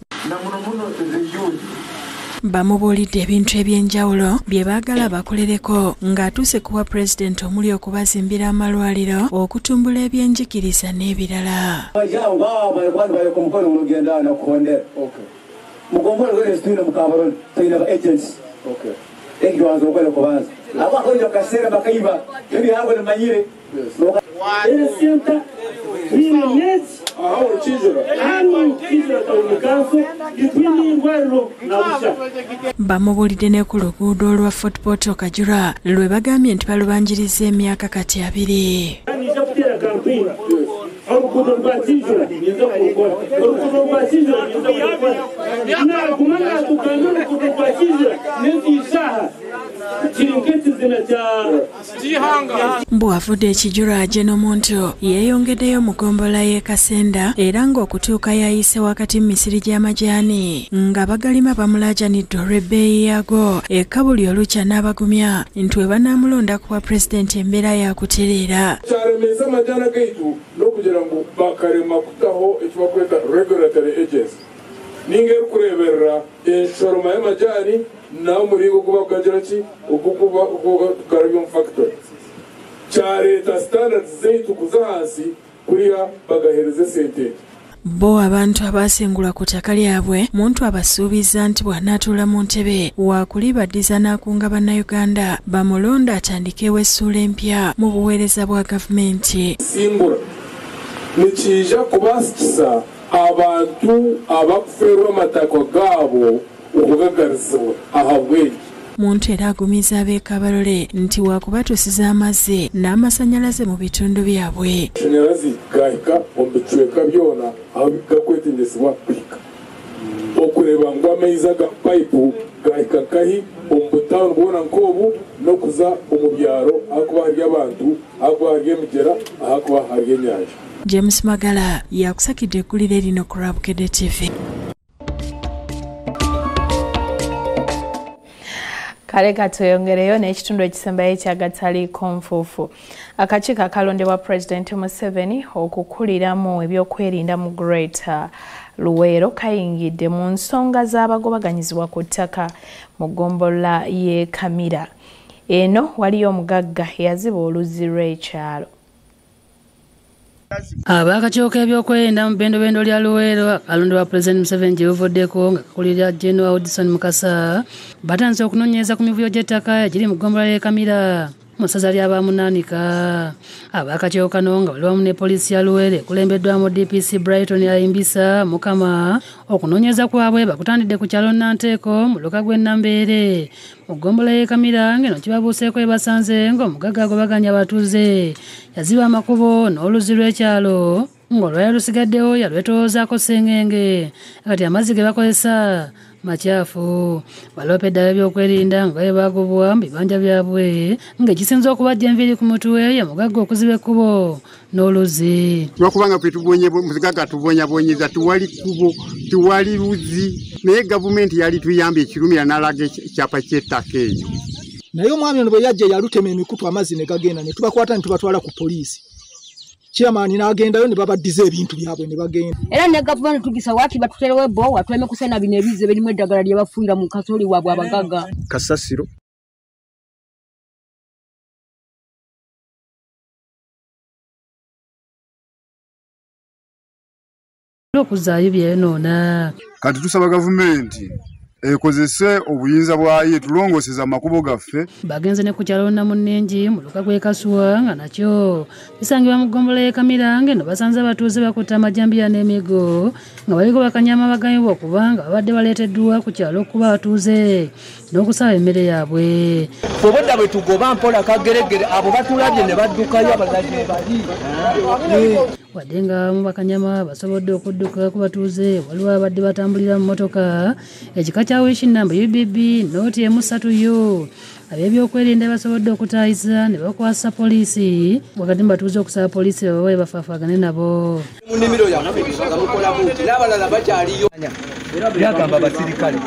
Bamubuulidde ebintu eby'enjawulo bye baagala bakolereko ng'atuuse kuwa pulezidenti omuli okubazimbira amalwaliro, okutumbula ebyenjigiriza n'ebirala. Bamubuulidde ne ku luguudo olwa Fort Portal Kajura lwe bagambye nti balubanjiriza emyaka kati 2. Bw'avudde Ekijura General Muntu yeeyongeddeyo mu ggombolola y'e Kasenda era ng'okutuuka yayise wakati mu misiri gy'amajaani nga bagalima bamulaajanidde olw'ebbeeyi yaago eka buli olukya n'abagumya nti we banaamulonda kuwa pulezidenti embeera yakutereera. Kyaremesa amajaani gaitu n'okugira ngu bakarema kutaho eki bakweta regulatory agency ninga erikureeberera enshoroma y'amajaani n'omuringo ogu bakugagira ki ogukugarabya omu factory. Kyareta standards zaitu kuza ahansi kuriya bagahereza esente. Bo abantu abasengulwa ku ttaka lyabwe Muntu abasuubiza nti bw'anaatuula mu ntebe waakulibaddiza n'akunga Bannayuganda bamulonda atandikewo essuula empya mu buweereza bwa gavumenti. Singura nikiija kubasikisa abantu abakuferwa amataka gaabo okugagarizibwa ahabw'egi. Muntu era agumiza ab'e Kabarole nti waakubatuusiza amazzi n'amasannyalaze mu bitundu byabwe. Amashanyarazi gahika omu bicweka byona aho gakwetengesibwa kuhika. Okureeba ngu amaizi aga payipu gahika nkahi omu butawuni bwona nk'obu n'okuza omu byaro ahakuba hari abantu, ahakuba hari emigyera, ahakuba hari enyanja. James Magala yakusakidde eggulire lino ku Bukedde TV. Kale katweyongereyo n'ekitundu ekisembayo eky'agataliiko nfuufu. Akakiiko akalondebwa Pulezidenti Museveni okukuliramu ebyokwerinda mu Greater Luweero kayingidde mu nsonga z'abagobaganyizibwa ku ttaka mu ggombolola y'e Kamira. Eno waliyo omugagga eyaziba oluzzi lw'ekyalo. Abakakiiko k'ebyokwerinda mu bbendobendo lya Luweero akalondebwa Pulezidenti Museveni gye buvuddeko nga kakulira General Audison Mukasa batandise okunoonyereza ku mivuyo gy'ettaka egiri mu ggombolola y'e Kamira. mu ssaza lya Bamunaanika. Ab'akakiiko kano nga bali wamu ne poliisi ya Luweero ekulembeddwamu DPC Brighton Ayimbisa Mukama, okunoonyereza kwabwe bakutandidde ku kyalo Nanteeko mu luka gw'e Nambeere mu ggombolola y'e Kamira, ng'eno kibabuuseeko ebasanze ng'omugagga agobaganya abatuuze yaziba amakubo n'oluzzi lw'ekyalo ng'olwali lusigaddewo yalwetoloozaako ssengenge, kati amazzi ge bakozesa makyafu. Baloopedde ab'ebyokwerinda nga bwe bagobwa mu bibanja byabwe, ng'ekisinze okubajja enviiri ku mutwe ye mugagga okuziba ekkubo n'oluzzi. Lwakubanga ffe mugagga tubonyabonyeza, tiwali kkubo, tiwali luzzi, naye gavumenti yali tuyambye ekirumira n'alaga ekyapa ky'ettaka eyo. Naye omwami ono bwe yajja yalutema emikutu amazzi ne gagenda, ne tubakwata ne tubatwala ku poliisi. Chairman n'agendayo ne babaddiza ebintu byabwe ne bagenda. Era ne gavumenti tugisa waaki batuterewo ebbowa tuleme kusena bino ebizze birimu eddagala lye bafuuyira mu kasooli waabwe abagagga. Kasasiro okuzzaayo byeyonoona. Kati tusaba gavumenti ekozese obuyinza bwayo etulongooseze amakubo gaffe. Bagenze ne ku kyalo Namunningi mu luka gw'e Kasuwa nga nakyo kisangibwa mu ggombolola y'e Kamira, ng'eno basanze abatuuze bakutte amajambiya n'emiggo nga baliko bakanyama abagambibwa okuba nga babadde baleeteddwa ku kyalo okuba abatuuze n'okusaba emmere yaabwe. Obudda bwe tugoba mpola kageregere, abo batulabye ne baddukayo abalala gye bali. Wadde nga abamu bakanyama basobodde okudduka ku batuuze, waliwo abadde batambulira mu mmotoka ekika kya Wish namba UBB noti M3U. Ab'ebyokwerinda basobodde okutaayisa ne bakwasa poliisi, wakati mu batuuze okusaba poliisi babawe bafaafaagane nabo. Mu nnimiro yaffe nga mukola buuti n'abalala bakyaliyo, byagamba abasirikale.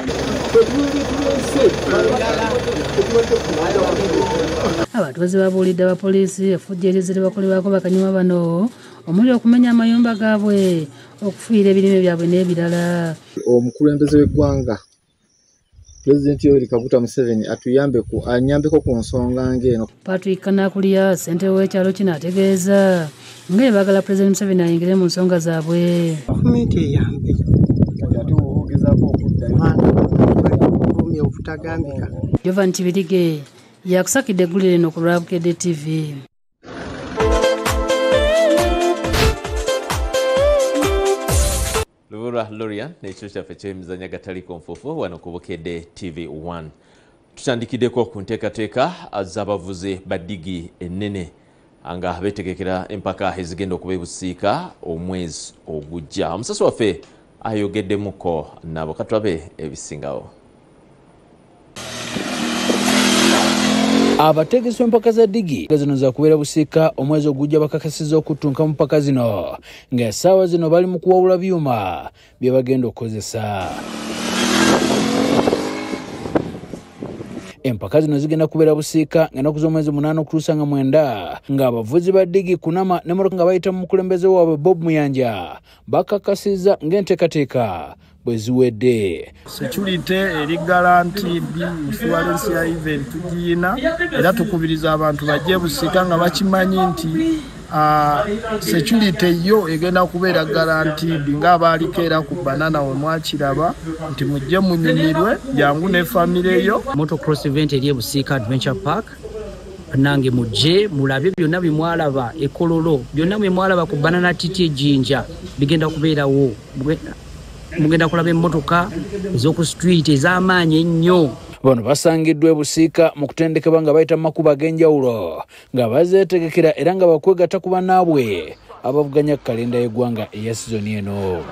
Abatuuze babuulidde abapoliisi effujjo erizze libakolebwako bakanyama bano omuli okumenya amayumba gaabwe, okufuuyira ebirime byabwe n'ebirala. Omukulembeze w'eggwanga Pulezidenti Yoweri Kaguta Museveni atuyambeko, anyambeko ku nsonga ng'eno. Patrick Kanakulya ssentebe w'ekyalo kino ategeeza nga bwe baagala Pulezidenti Museveni ayingire mu nsonga zaabwe. Gavumenti eyambe obulumi obutagambika. Jovan Kibirige yakusakidde eggulire lino ku lwa Bukedde TV. Lubura Lorian n'ekiro kyaffe ky'emizannyo agataliiko nfuufu wano ku Bukedde TV 1. Tutandikiddeko ku nteekateeka z'abavuzi ba ddigi ennene nga beetegekera empaka ezigenda okuba e Busiika omwezi ogujja. Omusasi waffe ayogeddemuko nabo, katulabe ebisingawo. Abategesi b'empaka za ddigi zino zakubeera Busiika omwezi ogujja bakakasizza okuttunka mu mpaka zino, ng'essaawa zino bali mu kuwawula byuma bye bagenda okukozesa. Empaka zino zigenda kubeera Busiika ng'ennaku z'omwezi 8 okutuusa nga 9, ng'abavuzi ba ddigi Kunama ne Moroka nga bayita mu mukulembeze waabwe Bob Muyanja bakakasizza ng'enteekateeka bwe ziwedde. Security eri guaranteed, insurance ya event tugiyina, era tukubiriza abantu bajje Busiika nga bakimanyi nti security yo egenda kubeera guaranteed ng'abaaliko era ku banana we mwakiraba nti mujje munyumirwe jangu ne famire yo. Motocross event eri e Busiika Adventure Park, nange mujje mulabe byonna bye mwalaba e Kololo, byonna bye mwalaba ku banana titi e Jinja bigenda kubeerawo. Mugenda kulaba emmotoka ez'oku street ez'amaanyi ennyo. Bano basangiddwa e Busiika mu kutendekebwa nga bayita mu makubo ag'enjawulo nga bazeetegekera era nga bakwegatta ku bannaabwe abavuganya kalenda y'eggwanga eya sizoni eno.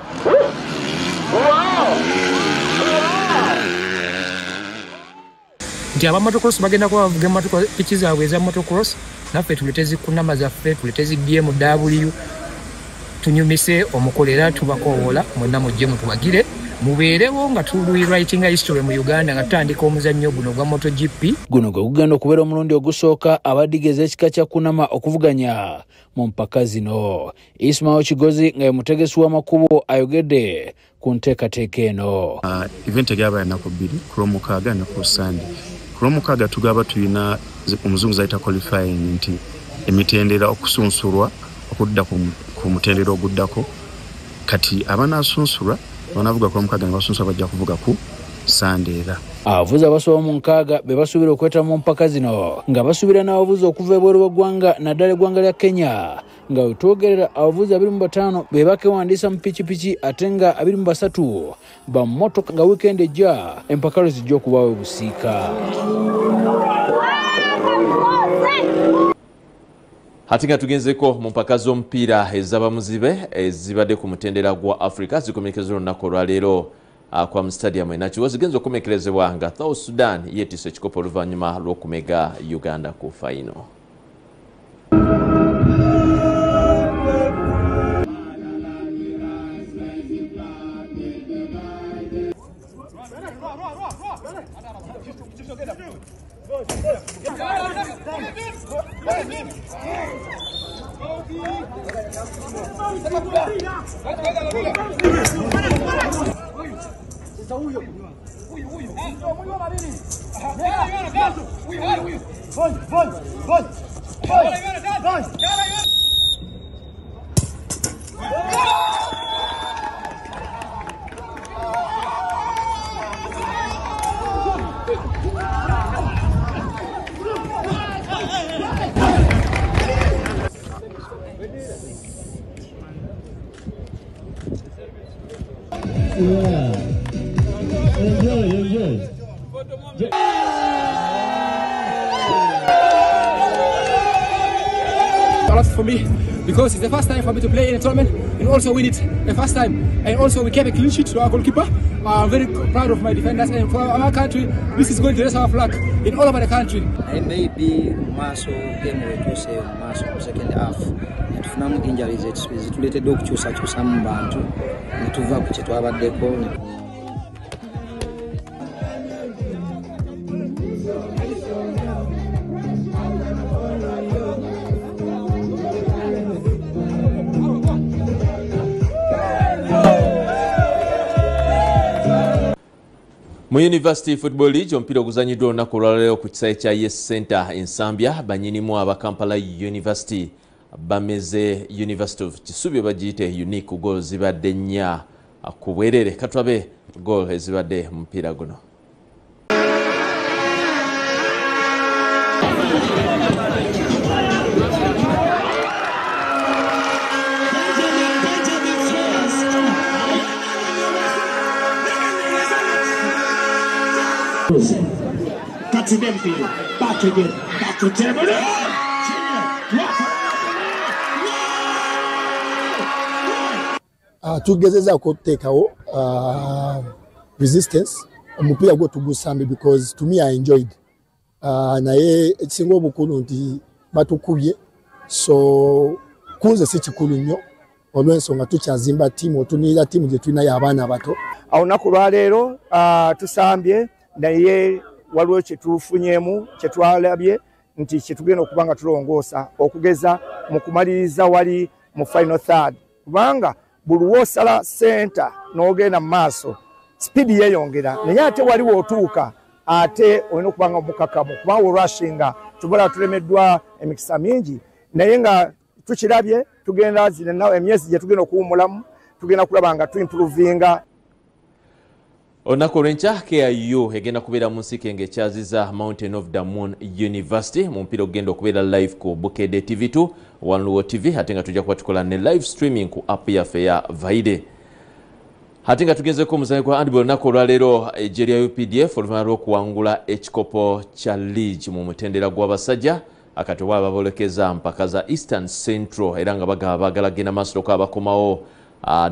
Nti aba motocross bagenda kuba bavuga emmotoka piki zaabwe eza motocross, naffe tulete zi Kunama zaffe, tulete zi BMW, tunyumise omukolo era tubakoowoola mwenna mujje mutuwagire mubeerewo nga tulwritinga history mu Uganda nga tutandika omuzannyo guno ogwa MotoGP. Guno gwe gugenda okubeera omulundi ogusooka abaddiga ez'ekika kya Kunama okuvuganya mu mpaka zino. Ismail Kigozi nga ye mutegesi w'amakubo ayogedde ku nteekateeka eno. Event egaba ennaku bbiri, ku Lwomukaaga ne ku Sande. Ku Lwomukaaga tugaba tulina omuzungu zayita qualifying, nti emitendera okusunsulwa okudda ku mutendera oguddako. Kati abanaasunsulwa banavuga ku Lwomukaaga ne basunsulwa bajja kuvuga ku Sande era. Abavuzi abasoba mu 6 be basuubira okweta mu mpaka zino nga basuubira n'abavuzi okuva ebweru w'eggwanga naddala eggwanga lya Kenya, nga wetwogerera abavuzi 25 be bakewandiisa mu pikipiki ate nga 23 ba mmotoka, nga wiikendi ejja empaka lwe zijja okubaawo e Busiika. Ate nga tugenzeko mu mpaka z'omupiira ez'abamuzibe ezibadde ku mutendera gwa Africa zikomekereza olunaku olwaleero kwa mu stadium e Nakivubo, zigenza okukomekerezebwa nga South Sudan yeetisse ekikopo oluvannyuma lw'okumega Uganda ku fayino. Yeah. Enjoy, enjoy. A lot for me because it's the first time for me to play in a tournament and also win it the first time, and also we kept a clean sheet to our goalkeeper. I'm very proud of my defenders, and for our country, this is going to raise our flag in all over the country. Maybe maaso game wetuuse maaso mu second half netufunamu injuries ezituleetedde okukyusakyusamu mu bantu netuva ku kye twabaddeko. Mu University Football League omupiira oguzanyiddwa olunaku olwaleero ku kisaawe kya Yes Center e Nsambya, bannyinimu aba Kampala University bameze University of Kisubi bagiyite unique goal zibadde 4 ku bwerere. Katulabe goal ezibadde mu mupiira guno. Back to them, back again, back to Germany. Tugezezaako okuteekawo resistance omupiira gwo tugusambe because to me I enjoyed, naye ekisinga obukulu nti batukubye, so kunze si kikulu nnyo olw'ensonga tukyazimba ttiimu, otunulira ttiimu gye tulinayo abaana abato. Olunaku lwaleero tusambye, naye waliwo kyetufunyemu kyetwalabye nti kyetugenda okuba nga tulongoosa okugeza mu kumaliriza wali mu final third, kubanga buli w'osala center n'ogenda mu maaso sipiidi yeeyongera, naye ate wali w'otuuka ate olina okuba nga mukakamu kubanga olwashinga tubala tulemeddwa emikisa mingi, naye nga tukirabye tugenda zino emyezi gye tugenda okuwummulamu tugenda kulaba nga tuimprovinga. Olunaku olw'enkya KIU egenda kubeera mu nsike ng'ekyaziza Mountain of the Moon University mu mupiira ogenda okubeera live ku Bukedde TV2, One TV, ate nga tujja kuba tukola ne live streaming ku app yaffe ya Vaide. Ate nga tugenzeko omuzannyo gwa handball olunaku olwaleero eggye lya UPDF oluvannyuma lw'okuwangula ekikopo kya league mu mutendera gw'abasajja akati oba babolekeza mpaka za Eastern Central, era nga bagaba baagala genda maaso okuba bakomawo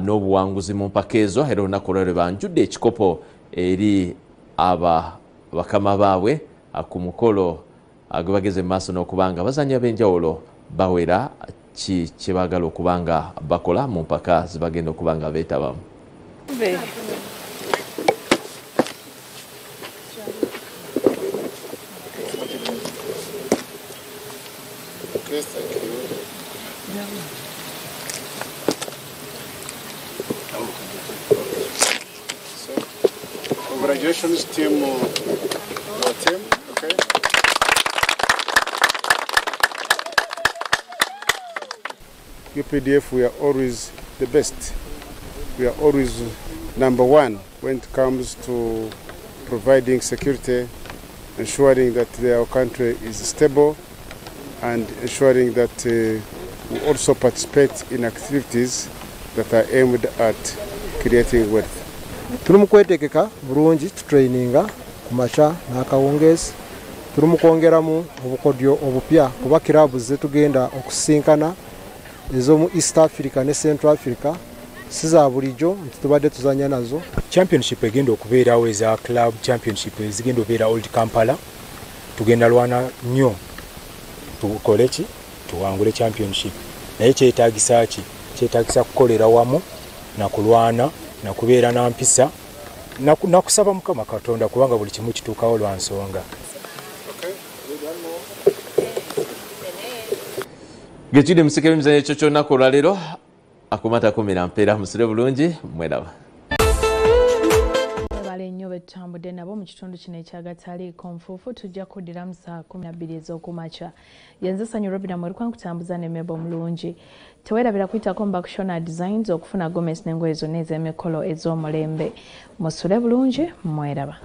n'obuwanguzi mu mpaka ezo. Era olunaku olwaleero banjudde ekikopo eri aba bakama baabwe ku mukolo gwe bageze mu maaso n'okuba nga bazannya ab'enjawulo bawera ki kye baagala okuba nga bakola mu mpaka ze bagenda okuba nga beetabamu. Congratulations, team. Our team, okay. UPDF, we are always the best. We are always number one when it comes to providing security, ensuring that our country is stable, and ensuring that we also participate in activities that are aimed at creating wealth. Tuli mu kwetegeka bulungi, tutraininga ku makya n'akawungeezi. Tuli mu kwongeramu obukodyo obupya kuba kirabu ze tugenda okusinkana ez'omu East Africa ne Central Africa si za bulijjo nti tubadde tuzannya nazo. Championship egenda okubeerawo, eza club championship ezigenda okubeera Old Kampala. Tugenda lwana nnyo tukole ki, tuwangule championship, naye kyetaagisa ki? Kyetaagisa kukolera wamu nakulwana, nakubeera na mpisa, nakusaba Mukama Katonda, kubanga buli kimu kituukawo lwa nsonga. Gekiri musike b'emizannyo ekyo ky'olunaku olwaleero. Akumata kumira mpeera, musule bulungi, mweraba. Bale nnyo betutambudde nabo mu kitundu kino ekyagataliiko nfuufu. Tujja kuddiramu saa 12 ez'okumakya. Yenze Sanyu Robina Mwerukwa nkutambuza ne Mebo Mulungi. Teweerabira kuyitako mu Bakushona Designs okufuna gomesi n'engoye zonna ez'emikolo ez'omulembe. Musule bulungi, mweraba.